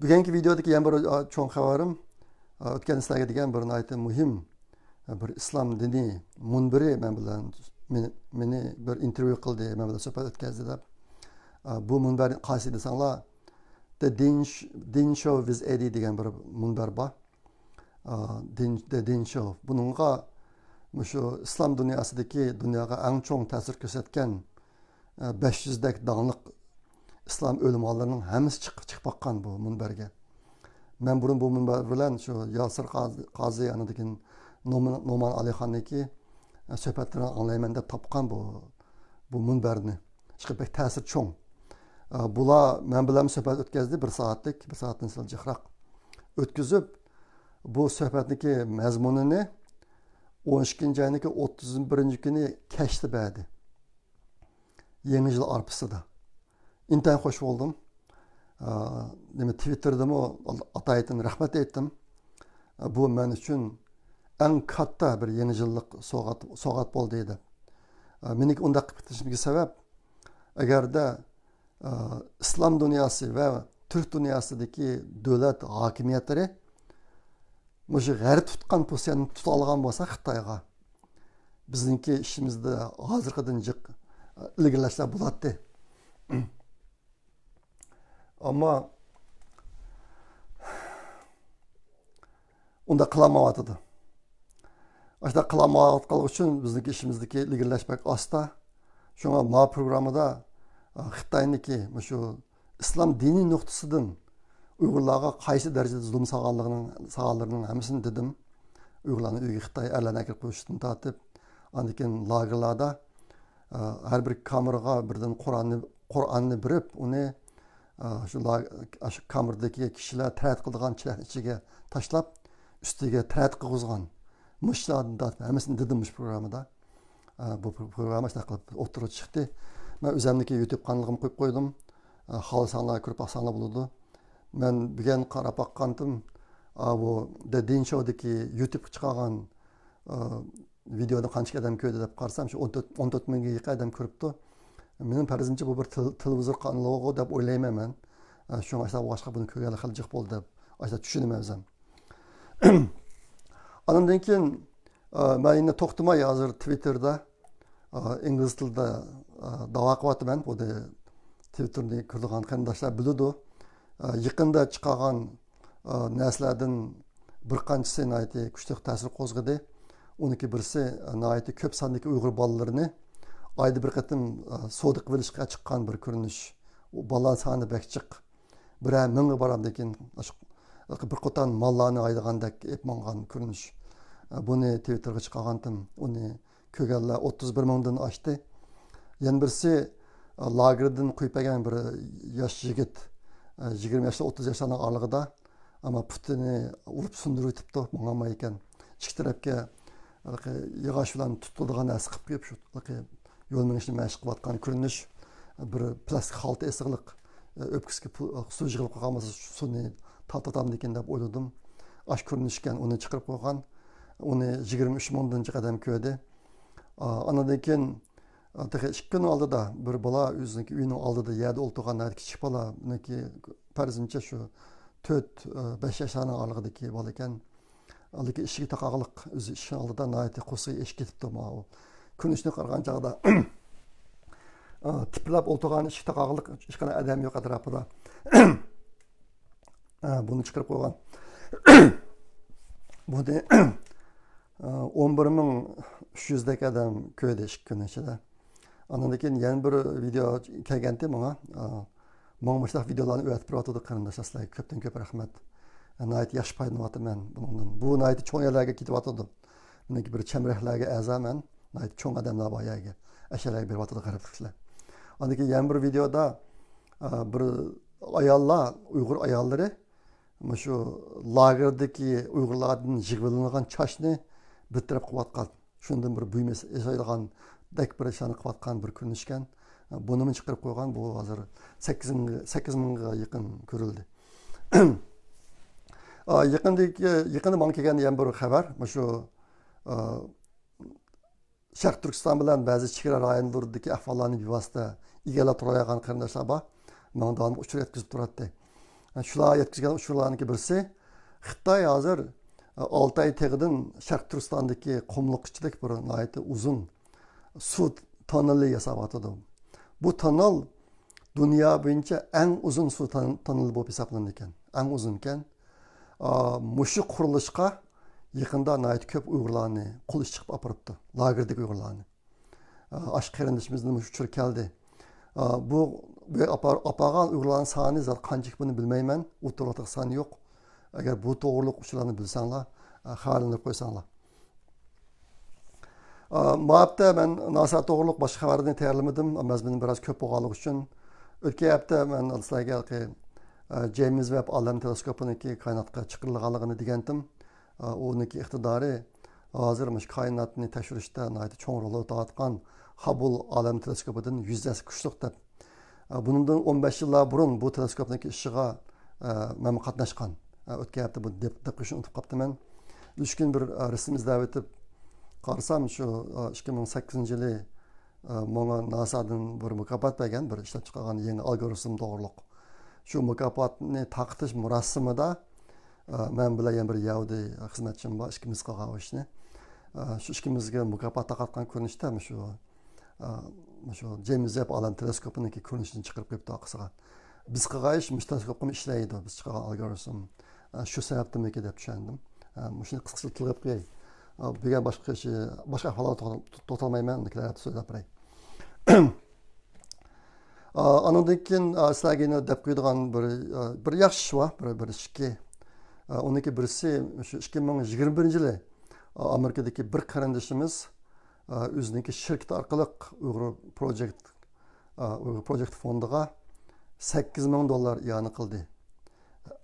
بۈگۈنكى ۋىدېودىكى يەنە بىر چوڭ خەۋىرىم، ئۆتكەندە سىلەرگە دېگەن بىر ناھايىتى مۇھىم بىر ئىسلام دىنى مۇنبىرى مەن بىلەن، مېنى، مېنى بىر ئىنتېرۋيۇ قىلدى، مەن بىلەن سۆھبەت ئۆتكەزدى دەپ. بۇ مۇنبەر قايسى دېسەڭلار، The Din Sh-، Din Show with Eddie دېگەن بىر مۇنبەر بار. دىن، The Din Show. بۇنىڭغا مۇشۇ ئىسلام دۇنياسىدىكى دۇنياغا ئەڭ چوڭ تەسىر كۆرسەتكەن، بەش يۈزدەك داڭلىق ئىسلام ئۆلىمالىرىنىڭ ھەممىسى چىقىپ، چىقىپ باققان بۇ مۇنبەرگە. مەن بۇرۇن بۇ مۇنبەر بىلەن شۇ ياسىر قازى، قازى، ئاندىن كېيىن نومان، نومان ئالىخاننىڭكى سۆھبەتلىرىنى ئاڭلايمەن دەپ تاپقان بۇ، بۇ مۇنبەرنى. ئىشقىلىپ بەك تەسىرى چوڭ. بۇلار مەن بىلەن سۆھبەت ئۆتكەزدى، بىر سائەتلىك، بىر سائەتتىن سەل جىقراق ئۆتكۈزۈپ، بۇ سۆھبەتنىڭكى مەزمۇنىنى ئون ئىككىنچى ئاينىڭكى ئوتتۇز بىرىنچى كۈنى كەچتە بەردى. يېڭى يىل ئارپىسىدا. ئىنتايىن خوش بولدۇم. ئا، نېمە، تىۋىتتېردىمۇ ئاتايىتىن رەھمەت ئېيتتىم. ئا، بۇ مەن ئۈچۈن ئەڭ كاتتا بىر يېڭى يىللىق سوۋغات، سوۋغات بولدى دەپ. ئا، مېنىڭكى ئۇنداق قىلىپ كېتىشىمگە سەۋەب، ئەگەردە، ئا، ئىسلام دۇنياسى ۋە تۈرك دۇنياسىدىكى دۆلەت ھاكىمىيەتلىرى مۇشۇ غەرب تۇتقان پوزىتسىيەنى تۇتالىغان بولسا خىتايغا، بىزنىڭكى ئىشىمىزدا ھازىرقىدىن جىق ئىلگىرىلەشلەر بولاتتى. ئەمما ئۇنداق قىلالمايۋاتىدۇ. ئاشۇنداق قىلالمايۋاتقانلىقى ئۈچۈن بىزنىڭكى ئىشىمىزدىكى ئىلگىرىلەش بەك ئاستا. شۇڭا ما پروگراممىدا، ئا، خىتاينىڭكى مۇشۇ ئىسلام دىنى نۇقتىسىدىن ئۇيغۇرلارغا قايسى دەرىجىدە زۇلۇم سالغانلىقىنىڭ، سالغانلىرىنىڭ ھەممىسىنى دېدىم. ئۇيغۇرلارنى ئۆيگە خىتاي ئەرلەرنى ئەكىرىپ قويۇشتىن تارتىپ، ئاندىن كېيىن لاگېرلاردا، ئا، ھەر بىر كامېرغا بىردىن قۇرئاننى، قۇرئاننى بېرىپ، ئۇنى، ئا، شۇ لا-، ئاشۇ كامېردىكى كىشىلەر تەرەت قىلىدىغان چېلەكنىڭ ئىچىگە تاشلاپ، ئۈستىگە تەرەت قىلغۇزغان. مۇشۇلارنى ھەممىسىنى دېدىم مۇشۇ پروگراممىدا. ئا، بۇ پرو-، پروگرامما شۇنداق قىلىپ ئوتتۇرىغا چىقتى. مەن ئۆزۈمنىڭكى يۇتۇب قانىلىغىمۇ قويۇپ قويدۇم. ئا، خالىساڭلار كۆرۈپ باقساڭلار بولىدۇ. مەن بۈگۈن قاراپ باققانتىم، ئا، بۇ دە دىن شودىكى يۇتۇبقا چىقارغان، ئا، ۋىدېونى قانچىلىك ئادەم كۆردى دەپ قارىسام، شۇ ئون تۆت، ئون تۆت مىڭغا يېقىن ئادەم كۆرۈپتۇ. مېنىڭ پەرىزىمچە، بۇ بىر تېل-، تېلېۋىزور قانىلىغۇ دەپ ئويلايمەن مەن. ئا، شۇڭا ئاشۇنداق بولغاچقا بۇنى كۆرگەنلەر خېلى جىق بولدى دەپ ئاشۇنداق چۈشىنىمەن ئۆزۈم. ئاندىن كېيىن، ئا، مەن يەنە توختىماي ھازىر تىۋىتتېردا، ئا، ئىنگلىز تىلىدا، ئا، داۋا قىلىۋاتىمەن. بۇنى تىۋىتتېرنى كۆرىدىغان قېرىنداشلار بىلىدۇ. ئا، يېقىندا چىقارغان، ئا، نەرسىلەردىن بىر قانچىسى ناھايىتى كۈچلۈك تەسىر قوزغىدى. ئۇنىڭكى بىرسى، ئا، ناھايىتى كۆپ ساندىكى ئۇيغۇر بالىلىرىنى ئايدا بىر قېتىم، ئا، سودا قىلىۋېلىشقا چىققان بىر كۆرۈنۈش. ئۇ بالىلار سانى بەك جىق. بىرەر مىڭغا بارامدىكىن، بىر قوتان ماللارنى ھايدىغاندەك ئېلىپ ماڭغان كۆرۈنۈش. بۇنى تىۋىتتېرغا چىقارغانتىم. ئۇنى كۆرگەنلەر ئوتتۇز بىر مىڭدىن ئاشتى. يەنە بىرسى، لاگېردىن قويۇپ بەرگەن بىر ياش يىگىت، يىگىرمە ياشتىن ئوتتۇز ياشلارنىڭ ئارىلىقىدا، ئەمما پۇتىنى ئۇرۇپ سۇندۇرۇۋېتىپتۇ، ماڭالمايدىكەن. ئىككى تەرەپكە ھېلىقى ياغاچ بىلەن تۇتۇلىدىغان نەرسە قىلىپ قويۇپ، شۇ ھېلىقى يول مېڭىشنى مەشىق قىلىۋاتقان كۆرۈنۈش. بىر پلاستىك خالتا ئېسىقلىق، ئۆپكىسىگە پۇ-، سۇ يىغىلىپ قالغان بولسا، سۇنى تارتىۋاتامدىكىن دەپ ئويلىدىم. ئاشۇ كۆرۈنۈشكەن ئۇنى چىقىرىپ قويغان. ئۇنى يىگىرمە ئۈچ مىڭدىن جىق ئادەم كۆردى. ئا، ئاندىن كېيىن، ئا، تېخى ئىككى كۈننىڭ ئالدىدا بىر بالا ئۆزىنىڭكى ئۆيىنىڭ ئالدىدا يەردە ئولتۇرغان، ناھايىتى كىچىك بالا، ئۇنىڭكى پەرىزىمچە شۇ تۆت، ئا، بەش ياشلارنىڭ ئارىلىقىدىكى بالا ئىكەن. لېكىن ئىشىكى تاقاقلىق، ئۆزى ئىشىكنىڭ ئالدىدا ناھايىتى قورسىقى ئېشىپ كېتىپتۇ. ماۋۇ كۆرۈنۈشنى قارىغان چاغدا، ئا، تىپىرلاپ ئولتۇرغان ئىشىك تاقاقلىق، ھېچقانداق ئادەم يوق ئەتراپىدا. ئا، بۇنى چىقىرىپ قويغان. بۇنى، ئا، ئون بىر مىڭ ئۈچ يۈزدەك ئادەم كۆردى ئىككى كۈن ئىچىدە. ئاندىن كېيىن يەنە بىر ۋىدېو كەلگەنتى ماڭا. ئا، ماڭا مۇشۇنداق ۋىدېئولارنى ئۆتۈپ بېرىۋاتىدۇ قېرىنداشلار، سىلەرگە كۆپتىن كۆپ رەھمەت. ناھايىتى ياخشى پايدىلىنىۋاتىمەن بۇنىڭدىن. بۇ ناھايىتى چوڭ يەرلەرگە كېتىۋاتىدۇ. مېنىڭكى بىر چەمرەكلەرگە ئەزا مەن. ناھايىتى چوڭ ئادەملەر بار يەرگە. ئەشەلەرگە بېرىۋاتىدۇ غەربلىكلەر. ئاندىن كېيىن يەنە بىر ۋىدېئودا، ئا، بىر ئاياللار، ئۇيغۇر ئاياللىرى مۇشۇ لاگېردىكى ئۇيغۇرلاردىن يىغىۋېلىنغان چاچنى بىر تەرەپ قىلىۋاتقان. شۇندىن بىر بۇيۇم ياسايدىغاندەك بىر ئىشلارنى قىلىۋاتقان بىر كۆرۈنۈشكەن. بۇنىمۇ چىقىرىپ قويغان، بۇ ھازىر سەككىز مىڭ، سەككىز مىڭغا يېقىن كۆرۈلدى. ئا، يېقىندىكى، يېقىندا ماڭا كەلگەن يەنە بىر خەۋەر، مۇشۇ، ئا، شەرقىي تۈركىستان بىلەن بەزى چېگرا رايونلىرىدىكى ئەھۋاللارنى بىۋاسىتە ئىگىلەپ تۇرالايدىغان قېرىنداشلار بار. ماڭا داۋاملىق ئۇچۇر يەتكۈزۈپ تۇراتتى. شۇلار يەتكۈزگەن ئۇچۇرلارنىڭكى بىرسى، خىتاي ھازىر ئالتاي تېغىدىن شەرقىي تۈركىستاندىكى قۇملۇققىچىلىك بىر ناھايىتى ئۇزۇن سۇ توننېلى ياساۋاتىدۇ. بۇ توننېل دۇنيا بويىچە ئەڭ ئۇزۇن سۇ تون-، توننېلى بولۇپ ھېسابلىنىدىكەن. ئەڭ ئۇزۇنكەن. ئا، مۇشۇ قۇرۇلۇشقا يېقىندا ناھايىتى كۆپ ئۇيغۇرلارنى قول ئىش چىقىپ ئاپىرىپتۇ، لاگېردىكى ئۇيغۇرلارنى. ئا، ئاشۇ قېرىندىشىمىزدىن مۇشۇ ئۇچۇر كەلدى. ئا، بۇ، بۇ ئاپار-، ئاپارغان ئۇيغۇرلارنىڭ سانى زادى قانچىلىك بۇنى بىلمەيمەن، ئوتتۇرىلىقتا سان يوق. ئەگەر بۇ توغرۇلۇق ئۇچۇرلارنى بىلسەڭلار، ئا، خەۋەرلەندۈرۈپ قويساڭلار. ئا، ما ھەپتە مەن ناسا توغرۇلۇق باشقا خەۋەرنى تەييارلىمىدىم. مەزمۇنى بىراز كۆپ بولغانلىقى ئۈچۈن. ئۆتكەن ھەپتە مەن سىلەرگە ھېلىقى، ئا، جېيمس ۋېب ئالەم تېلېسكوپىنىڭكى كائىناتقا چىقىرىلغانلىقىنى دېگەنتىم. ئا، ئۇنىڭكى ئىقتىدارى ھازىر مۇشۇ كائىناتنى تەكشۈرۈشتە ناھايىتى چوڭ رول ئويناۋاتقان خاببل ئالەم تېلېسكوپىدىن يۈز ھەسسە كۈچلۈك دەپ. ئا، بۇنىڭدىن ئون بەش يىللار بۇرۇن بۇ تېلېسكوپنىڭكى ئىشىغا، ئا، مەنمۇ قاتناشقان. ئا، ئۆتكەن ھەپتە بۇنى دەپ، دەپ قويۇشنى ئۇنتۇپ قاپتىمەن. ئۈچ كۈن بىر، ئا، رەسىم ئىزدەۋېتىپ قارىسام، شۇ، ئا، ئىككى مىڭ سەككىزىنچى يىلى، ئا، ماڭا ناسادىن بىر مۇكاپات بەرگەن، بىر ئىشلەپ چىقارغان يېڭى ئالگورىتم توغرۇلۇق. شۇ مۇكاپاتنى تارقىتىش مۇراسىمىدا، ئا، مەن بىلەن يەنە بىر يەھۇدىي خىزمەتچىم بار، ئىككىمىز قىلغان ئۇ ئىشنى. ئا، شۇ ئىككىمىزگە مۇكاپات تارقاتقان كۆرۈنۈشتە مۇشۇ، ئا، مۇشۇ جېيمس ۋېب ئالەم تېلېسكوپىنىڭكى كۆرۈنۈشىنى چىقىرىپ قويۇپتۇ ئارقىسىغا. بىز قىلغان ئىش مۇشۇ تېلېسكوپقىمۇ ئىشلەيدۇ، بىز چىقارغان ئالگورىتم. ئا، شۇ سەۋەبتىنمىكى دەپ چۈشەندىم. ئا، مۇشۇنى قىسقىچە تىلغا ئېلىپ قوياي. ئا، بۈگۈن باشقا ئىش، باشقا ئەھۋالغا توختال-، توختالمايمەن، ئۇنىڭكىلەر ھەققىدە سۆزلەپ بېرەي. ئا، ئانىڭدىن كېيىن، ئا، سىلەرگە يەنە دەپ قويىدىغان بىر، ئا، بىر ياخشى ئىش بار، بىر، بىر ئىككى. ئا، ئۇنىڭكى بىرسى، شۇ ئىككى مىڭ يىگىرمە بىرىنچى يىلى، ئا، ئامېرىكىدىكى بىر قېرىندىشىمىز، ئا، ئۆزىنىڭكى شىركىتى ئارقىلىق ئۇيغۇر پروجېكت، ئا، ئۇيغۇر پروجېكت فوندىغا سەككىز مىڭ دوللار ئىئانە قىلدى.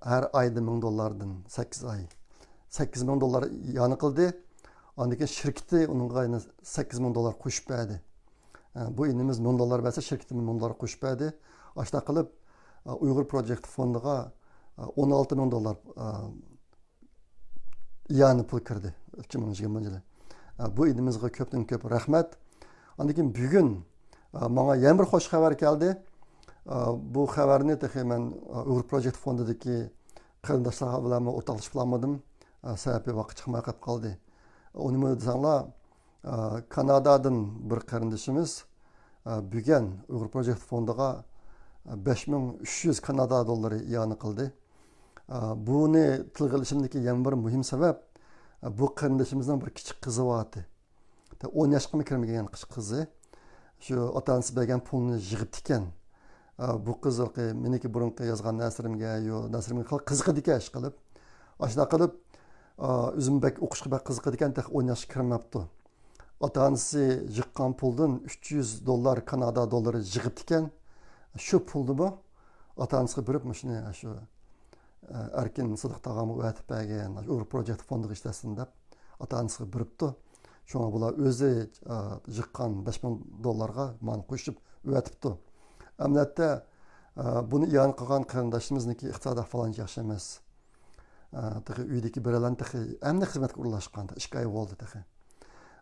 ھەر ئايدا مىڭ دوللاردىن سەككىز ئاي. سەككىز مىڭ دوللار ئىئانە قىلدى. ئاندىن كېيىن شىركىتى ئۇنىڭغا يەنە سەككىز مىڭ دوللار قوشۇپ بەردى. ئە، بۇ ئىنىمىز مىڭ دوللار بەرسە، شىركىتىمىز مىڭ دوللار قوشۇپ بەردى. ئاشۇنداق قىلىپ، ئە، ئۇيغۇر پروجېكت فوندىغا، ئە، ئون ئالتە مىڭ دوللار، ئە، ئىئانە پۇل كىردى، ئىككى مىڭ يىگىرمىنچى يىلى. ئە، بۇ ئىنىمىزغا كۆپتىن كۆپ رەھمەت. ئاندىن كېيىن بۈگۈن، ئە، ماڭا يەنە بىر خوش خەۋەر كەلدى. ئە، بۇ خەۋەرنى تېخى مەن، ئە، ئۇيغۇر پروجېكت فوندىدىكى قېرىنداشلار بىلەنمۇ ئورتاقلىشىپ بولالمىدىم. ئە، سەۋەبى ۋاقىت چىقماي قېلىپ قالدى. ئۇنىمۇ دېسەڭلار، ئە، كانادادىن بىر قېرىندىشىمىز، ئە، بۈگۈن ئۇيغۇر پروجېكت فوندىغا، ئە، بەش مىڭ ئۈچ يۈز كانادا دوللىرى ئىئانە قىلدى. ئە، بۇنى تىلغا ئېلىشىمدىكى يەنە بىر مۇھىم سەۋەب، ئە، بۇ قېرىندىشىمىزنىڭ بىر كىچىك قىزى بارتى. تا ئون ياشقىمۇ كىرمىگەن قىز قىزى. شۇ ئاتا-ئانىسى بەرگەن پۇلنى يىغىپتىكەن. ئە، بۇ قىز ھېلىقى مېنىڭكى بۇرۇنقى يازغان نەرسىلىرىمگە، يو، نەرسىلىرىمگە قىزىقىدىكەن ئىشقىلىپ. ئاشۇنداق قىلىپ، ئە، ئۆزۈم بەك ئوقۇشقا بەك قىزىقىدىكەن، تېخى ئون ياشقا كىرمەپتۇ. ئاتا-ئانىسى يىغقان پۇلدىن ئۈچ يۈز دوللار، كانادا دوللىرى يىغىپتىكەن. شۇ پۇلنىمۇ ئاتا-ئانىسىغا بېرىپ، مۇشۇنى شۇ، ئە، ئەركىن سىدىق تاغامغا ئەۋەتىپ بەرگەن، ئۇيغۇر پروجېكت فوندىغا ئىشلەتسۇن دەپ ئاتا-ئانىسىغا بېرىپتۇ. شۇڭا بۇلار ئۆزى، ئە، يىغقان بەش مىڭ دوللارغا مانا قوشۇپ ئەۋەتىپتۇ. ئەمەلىيەتتە، ئە، بۇنى ئىئانە قىلغان قېرىنداشىمىزنىڭكى ئىقتىسادى ئەھۋالى ئانچە ياخشى ئەمەس. ئە، تېخى ئۆيدىكى بىرەيلەن تېخى ئەمدى خىزمەتكە ئورۇنلاشقان، ئىككى ئاي بولدى تېخى.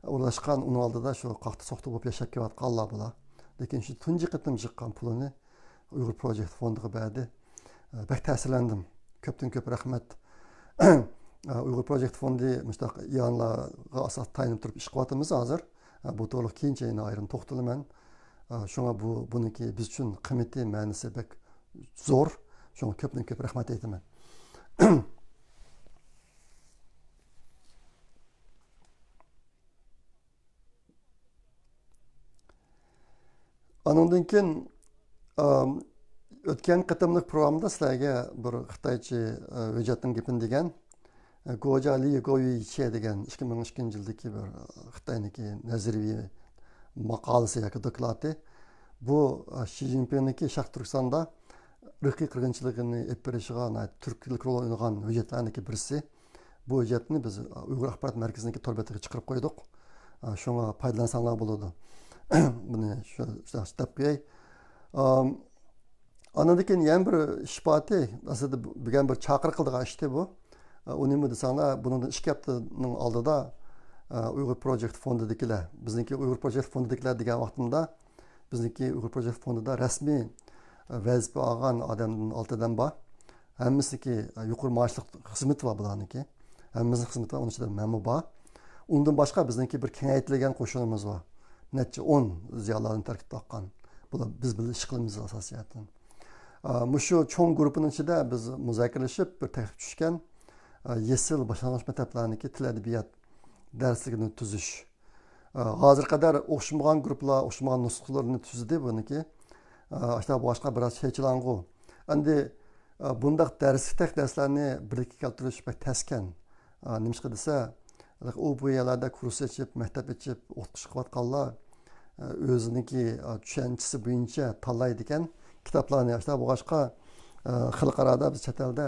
ئورۇنلاشقان، ئۇنىڭ ئالدىدا شۇ قاقتى-سوقتى بولۇپ ياشاپ كېلىۋاتقانلار بۇلار. لېكىن شۇ تۇنجى قېتىم يىغقان پۇلىنى ئۇيغۇر پروجېكت فوندىغا بەردى. ئە، بەك تەسىرلەندىم. كۆپتىن كۆپ رەھمەت. ئە، ئۇيغۇر پروجېكت فوندى مۇشۇنداق ئىئانىلارغا ئاساس تايىنىپ تۇرۇپ ئىش قىلىۋاتىمىز ھازىر. ئە، بۇ توغرىلىق كېيىنچە يەنە ئايرىم توختىلىمەن. ئە، شۇڭا بۇ، بۇنىڭكى بىز ئۈچۈن قىممىتى، مەنىسى بەك زور. شۇڭا كۆپتىن كۆپ رەھمەت ئېيتىمەن. ئانىڭدىن كېيىن، ئام، ئۆتكەن قېتىملىق پروگراممىدا سىلەرگە بىر خىتايچە، ئە، ھۆججەتنىڭ گېپىنى دېگەن. ئە، گوجيا لى گويۈ يىچې دېگەن ئىككى مىڭ ئىككىنچى يىلدىكى بىر خىتاينىڭكى نەزەرىيىۋى ماقالىسى ياكى دوكلاتى. بۇ، ئە، شى جىنپىڭنىڭكى شەرقىي تۈركىستاندا ئىرقىي قىرغىنچىلىقىنى ئېلىپ بېرىشىغا ناھايىتى تۈرتكىلىك رول ئوينىغان ھۆججەتلەرنىڭكى بىرسى. بۇ ھۆججەتنى بىز ئۇيغۇر ئاخبارات مەركىزىنىڭكى تور بېتىگە چىقىرىپ قويدۇق. شۇڭا پايدىلانساڭلار بولىدۇ. بۇنى شۇ، شۇ دەپ قوياي. ئام، ئاندىن كېيىن يەنە بىر ئىش بارتى. ئەسلىدە بۈگۈن بىر چاقىرىق قىلىدىغان ئىشتى بۇ. ئۇ نېمە دېسەڭلار، بۇنىڭدىن ئىككى ھەپتىنىڭ ئالدىدا، ئۇيغۇر پروجېكت فوندىدىكىلەر، بىزنىڭكى ئۇيغۇر پروجېكت فوندىدىكىلەر دېگەن ۋاقتىمدا، بىزنىڭكى ئۇيغۇر پروجېكت فوندىدا رەسمىي، ئە، ۋەزىپە ئالغان ئادەمدىن ئالتە ئادەم بار. ھەممىسىنىڭكى، ئە، يۇقىرى مائاشلىق خىزمىتى بار بۇلارنىڭكى. ھەممىمىزنىڭ خىزمىتى بار، ئۇنىڭ ئىچىدە مەنمۇ بار. ئۇنىڭدىن باشقا بىزنىڭكى بىر كېڭەيتىلگەن قوشۇنىمىز بار. نەچچە ئون زىيالىيلارنى تەركىب تاپقان. بۇلار بىز بىلەن ئىش قىلىمىز ئاساسىي جەھەتتىن. ئە، مۇشۇ چوڭ گۇرۇپپىنىڭ ئىچىدە بىز مۇزاكىرىلىشىپ بىر تەكلىپ چۈشكەن، ئە، يېسىل باشلانغۇچ مەكتەپلەرنىڭكى تىل ئەدەبىيات دەرسلىكىنى تۈزۈش. ئە، ھازىرغا قەدەر ئوخشىمىغان گۇرۇپپىلار ئوخشىمىغان نۇسخىلىرىنى تۈزدى بۇنىڭكى. ئە، ئاشۇنداق بولغاچقا بىراز چېچىلاڭغۇ. ئەمدى، ئە، بۇنداق دەرسلىكتەك دەرسلەرنى بىرلىككە كەلتۈرۈش بەك تەسكەن. ئە، نېمىشقا دېسە، ئۇ بۇ يەرلەردە كۇرس ئېچىپ، مەكتەپ ئېچىپ، ئوقۇتقۇچى قىلىۋاتقانلار، ئە، ئۆزىنىڭكى، ئە، چۈشەنچىسى بويىچە تاللايدىكەن كىتابلارنى. ئاشۇنداق بولغاچقا، ئە، خەلقئارادا بىز چەت ئەلدە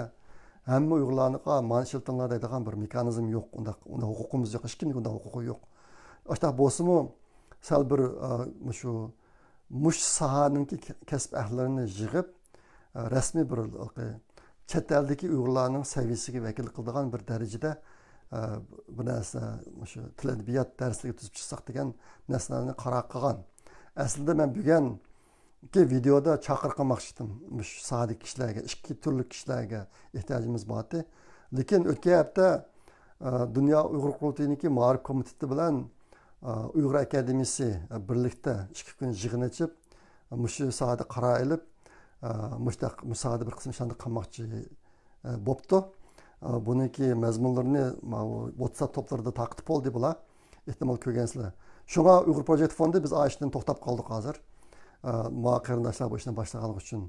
ھەممە ئۇيغۇرلارنىڭ، «ئا، مانا ئىشلىتىڭلار» دەيدىغان بىر مېخانىزم يوق، ئۇنداق، ئۇنداق ھوقۇقىمىز يوق، ھېچكىمنىڭ ئۇنداق ھوقۇقى يوق. ئاشۇنداق بولسىمۇ، سەل بىر، ئا، مۇشۇ، مۇشۇ ساھەنىڭكى كە-، كەسىپ ئەھلىلىرىنى يىغىپ، ئا، رەسمىي بىر، چەت ئەلدىكى ئۇيغۇرلارنىڭ سەۋىيىسىگە ۋەكىللىك قىلىدىغان بىر دەرىجىدە، ئا، بىر نەرسە، مۇشۇ تىل ئەدەبىيات دەرسلىكى تۈزۈپ چىقساق دېگەن نەرسىلەرنى قارار قىلغان. ئەسلىدە مەن بۈگۈن كى ۋىدېئودا چاقىرىق قىلماقچى ئىدىم. مۇشۇ ساھەدىكى كىشىلەرگە، ئىككى تۈرلۈك كىشىلەرگە ئېھتىياجىمىز بارتى. لېكىن ئۆتكەن ھەپتە، ئە، دۇنيا ئۇيغۇر قۇرۇلتىيىنىڭكى مائارىپ كومىتېتى بىلەن، ئە، ئۇيغۇر ئاكادېمىيىسى، ئە، بىرلىكتە ئىككى كۈن يىغىن ئېچىپ، مۇشۇ ساھەدە قارار ئېلىپ، ئە، مۇشۇنداق، مۇشۇ ساھەدە بىر قىسىم ئىشلارنى قىلماقچى ئە، بوپتۇ. ئە، بۇنىڭكى مەزمۇنلىرىنى ماۋۇ ۋاتساپ توپلىرىدا تارقىتىپ بولدى بۇلار. ئېھتىمال كۆرگەنسىلەر. شۇڭا ئۇيغۇر پروجېكت فوندى بىز ئاشۇ ئىشتىن توختاپ قالدۇق ھازىر. ئە، ما قېرىنداشلار بۇ ئىشنى باشلىغانلىقى ئۈچۈن.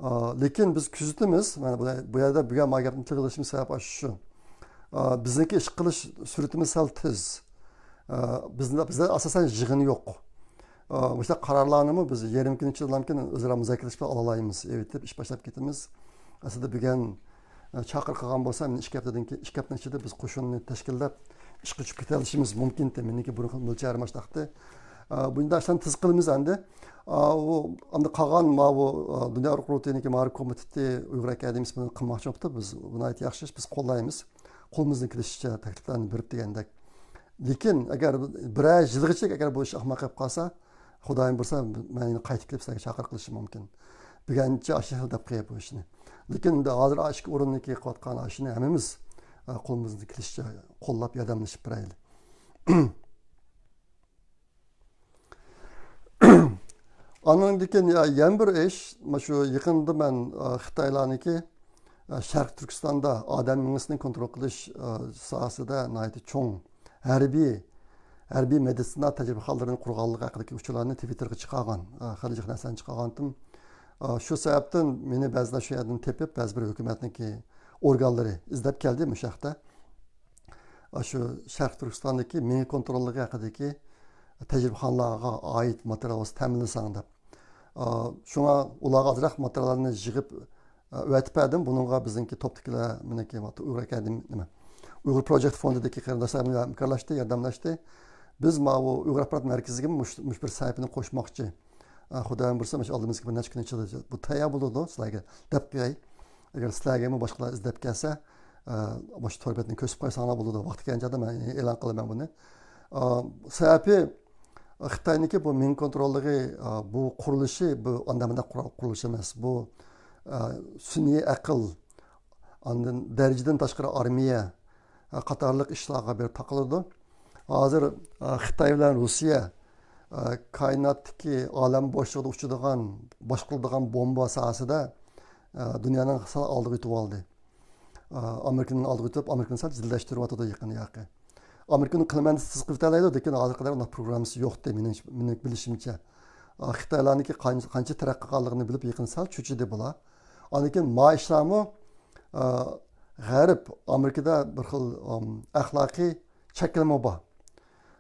ئە، لېكىن بىز كۆزىتىمىز. مانا بۇ، بۇ يەردە بۈگۈن ما گەپنى تىلغا ئېلىشىمىز سەۋەب ئاشۇ شۇ. ئە، بىزنىڭكى ئىش قىلىش سۈرئىتىمىز سەل تېز. ئە، بىزدە، بىزدە ئاساسەن يىغىن يوق. ئە، مۇشۇنداق قارارلارنىمۇ بىز يېرىم كۈن ئىچىدىلا ئۆزئارا مۇزاكىرىلىشىپ ئالالايمىز، ئېۋىتىپ ئىش باشلاپ كېتىمىز. ئەسلىدە بۈگۈن، ئە، چاقىرىق قىلغان بولسا، مەن ئىككى ھەپتىدىن كېيىن، ئىككى ھەپتىنىڭ ئىچىدە بىز قوشۇننى تەشكىللەپ، ئىشقا چۈشۈپ كېتەلىشىمىز مۇمكىن ئىدى، مېنىڭكى بۇرۇنقى مۆلچەرىم ئاشۇنداقتى. ئە، بۇنداق ئىشلارنى تېز قىلىمىز ئەمدى. ئە، ئۇ، ئەمدى قالغان ماۋۇ، ئە، دۇنيا ئۇيغۇر قۇرۇلتىيىنىڭكى مائارىپ كومىتېتى، ئۇيغۇر ئاكادېمىيىسى بۇنى قىلماقچى بوپتۇ. بىز، بۇ ناھايىتى ياخشى ئىش، بىز قوللايمىز. قولىمىزدىن كېلىشىچە تەكلىپلەرنى بېرىپ دېگەندەك. لېكىن ئەگەر بىرەر يىلغىچە ئەگەر بۇ ئىش ئاخماق قېلىپ قالسا، خۇدايىم بۇيرۇسا، مەن يەنە قايتىپ كېلىپ سىلەرگە چاقىرىق قىلىشىم مۇمكىن. بۈگۈنچە ئاشۇ خىل دەپ قوياي بۇ ئىشنى. لېكىن ئەمدى ھازىر ئىككى ئورۇندىكى قىلىۋاتقان ئىشنى ھەممىمىز، ئە، قولىمىزدىن كېلىشىچە قوللاپ ياردەملىشىپ بېرەيلى. ئاندىن كېيىن يەنە بىر ئىش، مانا شۇ يېقىندا مەن، ئە، خىتايلارنىڭكى، ئە، شەرقىي تۈركىستاندا ئادەم مېڭىسىنى كونترول قىلىش، ئە، ساھەسىدە ناھايىتى چوڭ ھەربىي، ھەربىي مېدىتسىنا تەجرىبىخانىلىرىنى قۇرغانلىقى ھەققىدىكى ئۇچۇرلارنى تىۋىتتېرغا چىقارغان، ئە، خېلى جىق نەرسىلەرنى چىقارغانتىم. ئە، شۇ سەۋەبتىن مېنى بەزىلەر شۇ يەردىن تېپىپ، بەزى بىر ھۆكۈمەتنىڭكى ئورگانلىرى ئىزدەپ كەلدى مۇشۇ ھەقتە. ئە، شۇ شەرقىي تۈركىستاندىكى مېڭە كونتروللۇقى ھەققىدىكى تەجرىبىخانىلارغا ئائىت ماتېرىيال بولسا تەمىنلىسەڭ دەپ. ئا، شۇڭا ئۇلارغا ئازراق ماتېرىياللارنى يىغىپ، ئا، ئەۋەتىپ بەردىم. بۇنىڭغا بىزنىڭكى توپتىكىلەر، مېنىڭكى ئۇيغۇر ئاكادېمىيە، نېمە، ئۇيغۇر پروجېكت فوندىدىكى قېرىنداشلار بىلەن ھەمكارلاشتى، ياردەملەشتى. بىز ماۋۇ ئۇيغۇر ئاخبارات مەركىزىگە مۇش-، مۇشۇ بىر سەھىپىنى قوشماقچى. ئا، خۇدايىم بۇيرۇسا، مۇشۇ ئالدىمىزدىكى بىر نەچچە كۈن ئىچىدە بۇ تەييار بولىدۇ، سىلەرگە دەپ قوياي. ئەگەر سىلەرگىمۇ باشقىلار ئىزدەپ كەلسە، ئا، مۇشۇ تور بەتنى كۆرسىتىپ قويساڭلار بولىدۇ. ۋاقتى كەلگەن چاغدا مەن ئېلان قىلىمەن بۇنى. ئا، سەۋەبى، خىتاينىڭكى بۇ مېڭە كونتروللۇقى، ئا، بۇ قۇرۇلۇشى، بۇ ئانداق مۇنداق قۇر-، قۇرۇلۇش ئەمەس. بۇ، ئا، سۈنئىي ئەقىل، ئاندىن دەرىجىدىن تاشقىرى ئارمىيە، ئا، قاتارلىق ئىشلارغا بېرىپ تاقىلىدۇ. ھازىر، ئا، خىتاي بىلەن روسىيە، ئا، كائىناتتىكى ئالەم بوشلۇقىدا ئۇچىدىغان، باشقۇرۇلىدىغان بومبا ساھەسىدە، ئا، دۇنيانىڭ سەل ئالدىغا ئۆتۈۋالدى. ئا، ئامېرىكىنىڭ ئالدىغا ئۆتۈپ، ئامېرىكىنى سەل جىددىيلەشتۈرۈۋاتىدۇ يېقىن ياقى. ئامېرىكىنىڭ قىلمەن دېسە قىلىپ كېتەلەيدۇ، لېكىن ھازىرغا قەدەر ئۇنداق پروگراممىسى يوقتى، مېنىڭ، مېنىڭ بىلىشىمچە. ئا، خىتايلارنىڭكى قان-، قانچە تەرەققىي قىلغانلىقىنى بىلىپ، يېقىندا سەل چۆچۈدى بۇلار. ئاندىن كېيىن ما ئىشلارمۇ، ئا، غەرب، ئامېرىكىدا بىر خىل، ئام، ئەخلاقىي چەكلىمە بار.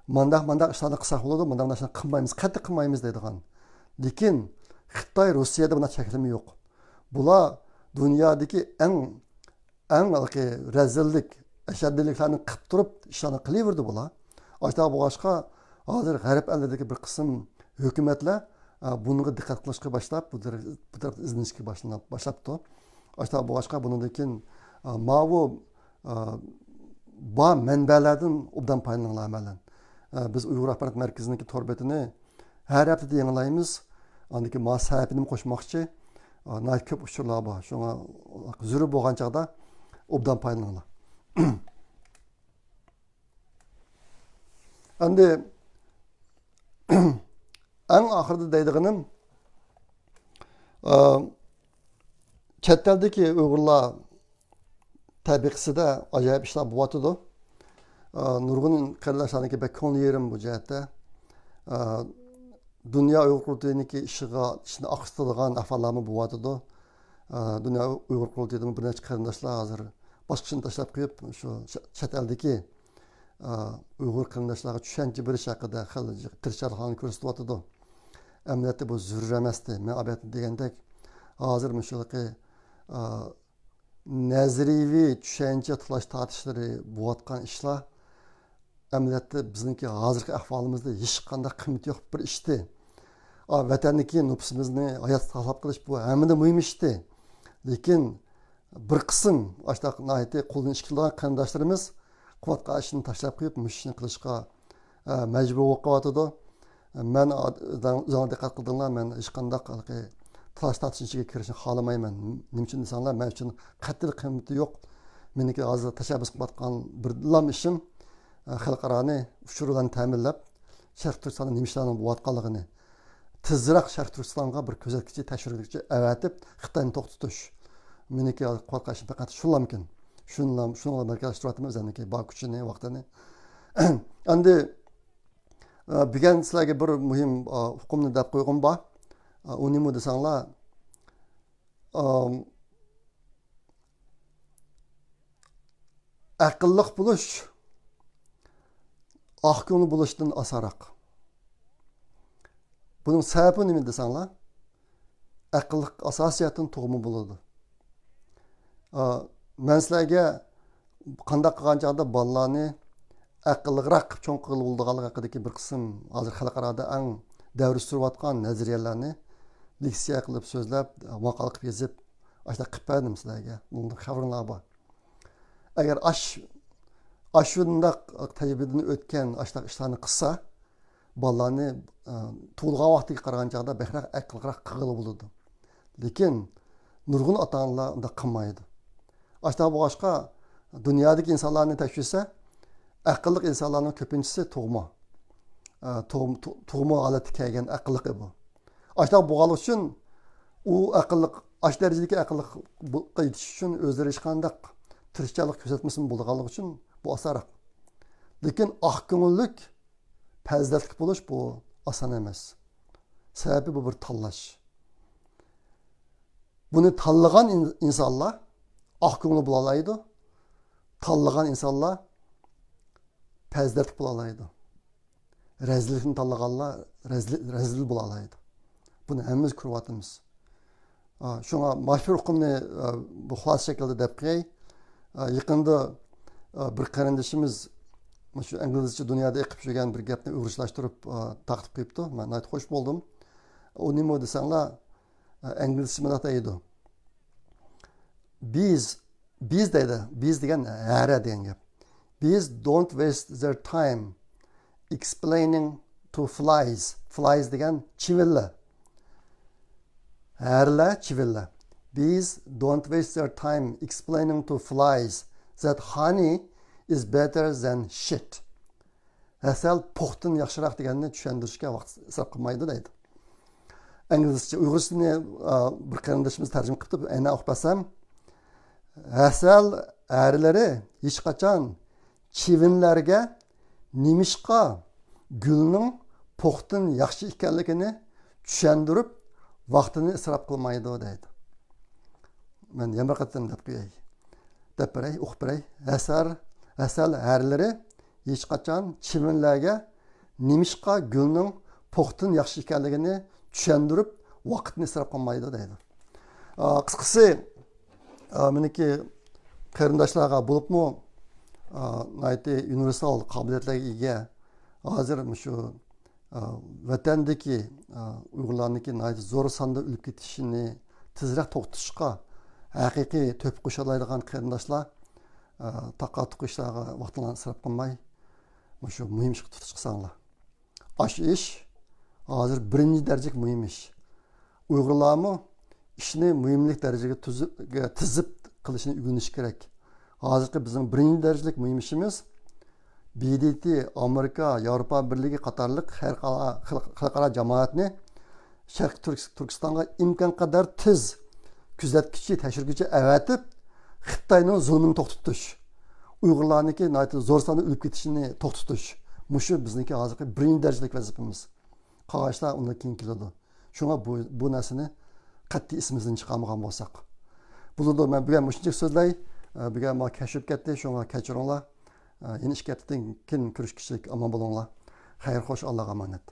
مانداق، مانداق ئىشلارنى قىلساق بولىدۇ، مانداق، مانداق ئىشلارنى قىلمايمىز، قەتئىي قىلمايمىز دەيدىغان. لېكىن خىتاي، روسىيەدە بۇنداق چەكلىمە يوق. بۇلار دۇنيادىكى ئەڭ، ئەڭ ھېلىقى رەزىللىك، ئەشەددىيلىكلەرنى قىلىپ تۇرۇپ، ئىشلارنى قىلىۋېرىدۇ بۇلار. ئاشۇنداق بولغاچقا، ھازىر غەرب ئەللىرىدىكى بىر قىسىم ھۆكۈمەتلەر، ئە، بۇنىڭغا دىققەت قىلىشقا باشلاپ، بۇ تەرەپتە ئىزدىنىشكە باشلاپ، باشلاپتۇ. ئاشۇنداق بولغاچقا، بۇنىڭدىن كېيىن، ئە، ماۋۇ، ئە، بار مەنبەلەردىن ئوبدان پايدىلىنىڭلار، مەلەن. ئە، بىز ئۇيغۇر ئاخبارات مەركىزىنىڭكى تور بېتىنى ھەر ھەپتىدە يېڭىلايمىز. ئاندىن كېيىن ماۋۇ سەھىپىنىمۇ قوشماقچى. ئە، ناھايىتى كۆپ ئۇچۇرلار بار. شۇڭا زۆرۈر بولغان چاغدا ئوبدان پايدىلىنىڭلار. ئەمدى ئەڭ ئاخىرىدا دەيدىغىنىم، ئە، چەت ئەلدىكى ئۇيغۇرلار تەبىقىسىدە ئاجايىپ ئىشلار بولۇۋاتىدۇ. ئە، نۇرغۇن قېرىنداشلارنىڭكى بەك كۆڭلى يېرىم بۇ جەھەتتە. ئە، دۇنيا ئۇيغۇر قۇرۇلتىيىنىڭكى ئىشىغا، ئىشىنى ئاقسىتىدىغان ئەھۋاللارمۇ بولۇۋاتىدۇ. ئە، دۇنيا ئۇيغۇر قۇرۇلتىيىدىمۇ بىر نەچچە قېرىنداشلار ھازىر باشقا ئىشنى تاشلاپ قويۇپ، شۇ چە-، چەت ئەلدىكى، ئە، ئۇيغۇر قېرىنداشلارغا چۈشەنچە بېرىش ھەققىدە خېلى جىق تىرىشچانلىقلارنى كۆرسىتىۋاتىدۇ. ئەمەلىيەتتە بۇ زۆرۈر ئەمەستى. مەن ئەلۋەتتە دېگەندەك، ھازىر مۇشۇلىقى، ئە، نەزەرىيىۋى چۈشەنچە تالاش تارتىشلىرى بولۇۋاتقان ئىشلار ئەمەلىيەتتە بىزنىڭكى ھازىرقى ئەھۋالىمىزدا ھېچقانداق قىممىتى يوق بىر ئىشتى. ئا، ۋەتەندىكى نوپۇسىمىزنى ھايات ساقلاپ قېلىش بۇ ھەممىدىن مۇھىم ئىشتى. لېكىن بىر قىسىم ئاشۇنداق ناھايىتى قولدىن ئىش كېلىدىغان قېرىنداشلىرىمىز قىلىۋاتقان ئىشىنى تاشلاپ قويۇپ، مۇشۇ ئىشنى قىلىشقا، ئە، مەجبۇر بولۇپ قېلىۋاتىدۇ. مەن ئاد-، ئۆزۈڭلار دىققەت قىلدىڭلار، مەن ھېچقانداق ھېلىقى تالاش تارتىش ئىچىگە كىرىشنى خالىمايمەن. نېمە ئۈچۈن دېسەڭلار، مەن ئۈچۈن قەتئىي قىممىتى يوق. مېنىڭكى ھازىر تەشەببۇس قىلىۋاتقان بىرلام ئىشىم، ئە، خەلقئارانى ئۇچۇر بىلەن تەمىنلەپ، شەرقىي تۈركىستاندا نېمە ئىشلارنىڭ بولۇۋاتقانلىقىنى، تېزرەك شەرقىي تۈركىستانغا بىر كۆزەتكۈچى، تەكشۈرگۈچى ئەۋەتىپ، خىتاينى توختىتىش. مېنىڭكى قىلىۋاتقان ئىشىم پەقەت شۇلامكەن. شۇنىلا، شۇنىڭغا مەركەزلەشتۈرۈۋاتىمەن ئۆزۈمنىڭكى بار كۈچىنى، ۋاقتىنى. ئەمدى، ئە، بۈگۈن سىلەرگە بىر مۇھىم، ئە، ئۇقۇمنى دەپ قويغۇم بار. ئە، ئۇ نېمە دېسەڭلار، ئە، ئەقىللىق بولۇش ئاق كۆڭۈل بولۇشتىن ئاسانراق. بۇنىڭ سەۋەبى نېمە دېسەڭلار، ئەقىللىق ئاساسىي جەھەتتىن تۇغما بولىدۇ. ئا، مەن سىلەرگە قانداق قىلغان چاغدا بالىلارنى ئەقىللىقراق قىلىپ چوڭ قىلغىلى بولىدىغانلىقى ھەققىدىكى بىر قىسىم ھازىر خەلقئارادا ئەڭ دەۋر سۈرۈۋاتقان نەزەرىيەلەرنى لېكسىيە قىلىپ سۆزلەپ، ماقالە قىلىپ يېزىپ، ئاشۇنداق قىلىپ بەردىم سىلەرگە. بۇنىڭدىن خەۋىرىڭلار بار. ئەگەر ئاش ئاشۇنداق تەجرىبىدىن ئۆتكەن ئاشۇنداق ئىشلارنى قىلسا، بالىلارنى، ئە، تۇغۇلغان ۋاقتىغا قارىغان چاغدا بەكرەك ئەقىللىقراق قىلغىلى بولىدۇ. لېكىن نۇرغۇن ئاتا-ئانىلار ئۇنداق قىلمايدۇ. ئاشۇنداق بولغاچقا، دۇنيادىكى ئىنسانلارنى تەكشۈرسە، ئەقىللىق ئىنسانلارنىڭ كۆپىنچىسى تۇغما. ئە، تۇغ-، تۇ-، تۇغما ھالەتكە كەلگەن ئەقىللىق بۇ. ئاشۇنداق بولغانلىقى ئۈچۈن ئۇ ئەقىللىق، ئاشۇ دەرىجىدىكى ئەقىللىققا يېتىش ئۈچۈن ئۆزلىرى ھېچقانداق تىرىشچانلىق كۆرسەتمىسىمۇ بولىدىغانلىقى ئۈچۈن بۇ ئاسانراق. لېكىن ئاق كۆڭۈللۈك، پەزىلەتلىك بولۇش بۇ ئاسان ئەمەس. سەۋەبى بۇ بىر تاللاش. بۇنى تاللىغان ئىن-، ئىنسانلار ئاق كۆڭۈل بولالايدۇ. تاللىغان ئىنسانلار پەزىلەتلىك بولالايدۇ. رەزىللىكنى تاللىغانلار رەزىل، رەزىل بولالايدۇ. بۇنى ھەممىمىز كۆرۈۋاتىمىز. ئا، شۇڭا ماشھۇر ئۇقۇمنى، ئا، بۇ خۇلاسە شەكلىدە دەپ قوياي. ئا، يېقىندا، ئا، بىر قېرىندىشىمىز مۇشۇ ئىنگلىزچە دۇنيادا ئېقىپ يۈرگەن بىر گەپنى ئۇيغۇرچىلاشتۇرۇپ، ئا، تارقىتىپ قويۇپتۇ. مەن ناھايىتى خوش بولدۇم. ئۇ نېمە دېسەڭلار، ئا، ئىنگلىزچە مۇنداق دەيدۇ. Bees، bees دەيدۇ. Bees دېگەن ھەرە دېگەن گەپ. Bees don't waste their time explaining to flies. Flies دېگەن چىۋىنلار. ھەرىلەر، چىۋىنلار. Bees don't waste their time explaining to flies that honey is better than shit. ھەسەل پوختىن ياخشىراق دېگەننى چۈشەندۈرۈشكە ۋاقىت ئىسراپ قىلمايدۇ دەيدۇ. ئىنگلىزچە، ئۇيغۇرچىسىنى، ئا، بىر قېرىندىشىمىز تەرجىمە قىلىپتۇ، ئەنە ئوقۇپ بەرسەم. ھەسەل ھەرىلىرى ھېچقاچان چىۋىنلەرگە نېمىشقا گۈلنىڭ پوختىن ياخشى ئىكەنلىكىنى چۈشەندۈرۈپ، ۋاقتىنى ئىسراپ قىلمايدۇ دەيدۇ. مەن يەنە بىر قېتىم دەپ قوياي. دەپ بېرەي، ئوقۇپ بېرەي. ھەسەل، ھەسەل ھەرىلىرى ھېچقاچان چىۋىنلەرگە نېمىشقا گۈلنىڭ پوختىن ياخشى ئىكەنلىكىنى چۈشەندۈرۈپ، ۋاقىتنى ئىسراپ قىلمايدۇ دەيدۇ. ئا، قىسقىسى، ئا، مېنىڭكى قېرىنداشلارغا بولۇپمۇ، ئا، ناھايىتى ئۇنىۋېرسال قابىلىيەتلەرگە ئىگە، ھازىر مۇشۇ، ئا، ۋەتەندىكى، ئا، ئۇيغۇرلارنىڭكى ناھايىتى زور ساندا ئۆلۈپ كېتىشىنى تېزرەك توختىتىشقا ھەقىقىي تۆھپە قوشالايدىغان قېرىنداشلار، ئا، تاقا-تۇقا ئىشلارغا ۋاقتىڭلارنى ئىسراپ قىلماي، مۇشۇ مۇھىم ئىشقا تۇتۇش قىلساڭلار. ئاشۇ ئىش ھازىر بىرىنچى دەرىجىلىك مۇھىم ئىش. ئۇيغۇرلارمۇ ئىشنى مۇھىملىك دەرىجىگە تۈزۈپ، تىزىپ قىلىشنى ئۆگىنىشى كېرەك. ھازىرقى بىزنىڭ بىرىنچى دەرىجىلىك مۇھىم ئىشىمىز، بى دى تى، ئامېرىكا، ياۋروپا بىرلىكى قاتارلىق خەلقئارا، خەلق-، خەلقئارا جامائەتنى شەرقىي تۈرك-، تۈركىستانغا ئىمكانقەدەر تېز كۆزەتكۈچى، تەكشۈرگۈچى ئەۋەتىپ، خىتاينىڭ زۇلمىنى توختىتىش، ئۇيغۇرلارنىڭكى ناھايىتى زور ساندا ئۆلۈپ كېتىشىنى توختىتىش. مۇشۇ بىزنىڭكى ھازىرقى بىرىنچى دەرىجىلىك ۋەزىپىمىز. قالغان ئىشلار ئۇنىڭدىن كېيىن كېلىدۇ. شۇڭا بۇ، بۇ نەرسىنى قەتئىي ئېسىمىزدىن چىقارمىغان بولساق بولىدۇ. مەن بۈگۈن مۇشۇنچىلىك سۆزلەي. بۈگۈن ماڭا كەچ بولۇپ كەتتى، شۇڭا كەچۈرۈڭلار. يەنە ئىككى ھەپتىدىن كېيىن كۆرۈشكىچىلىك ئامان بولۇڭلار. خەير خوش، ئاللاغا ئامانەت.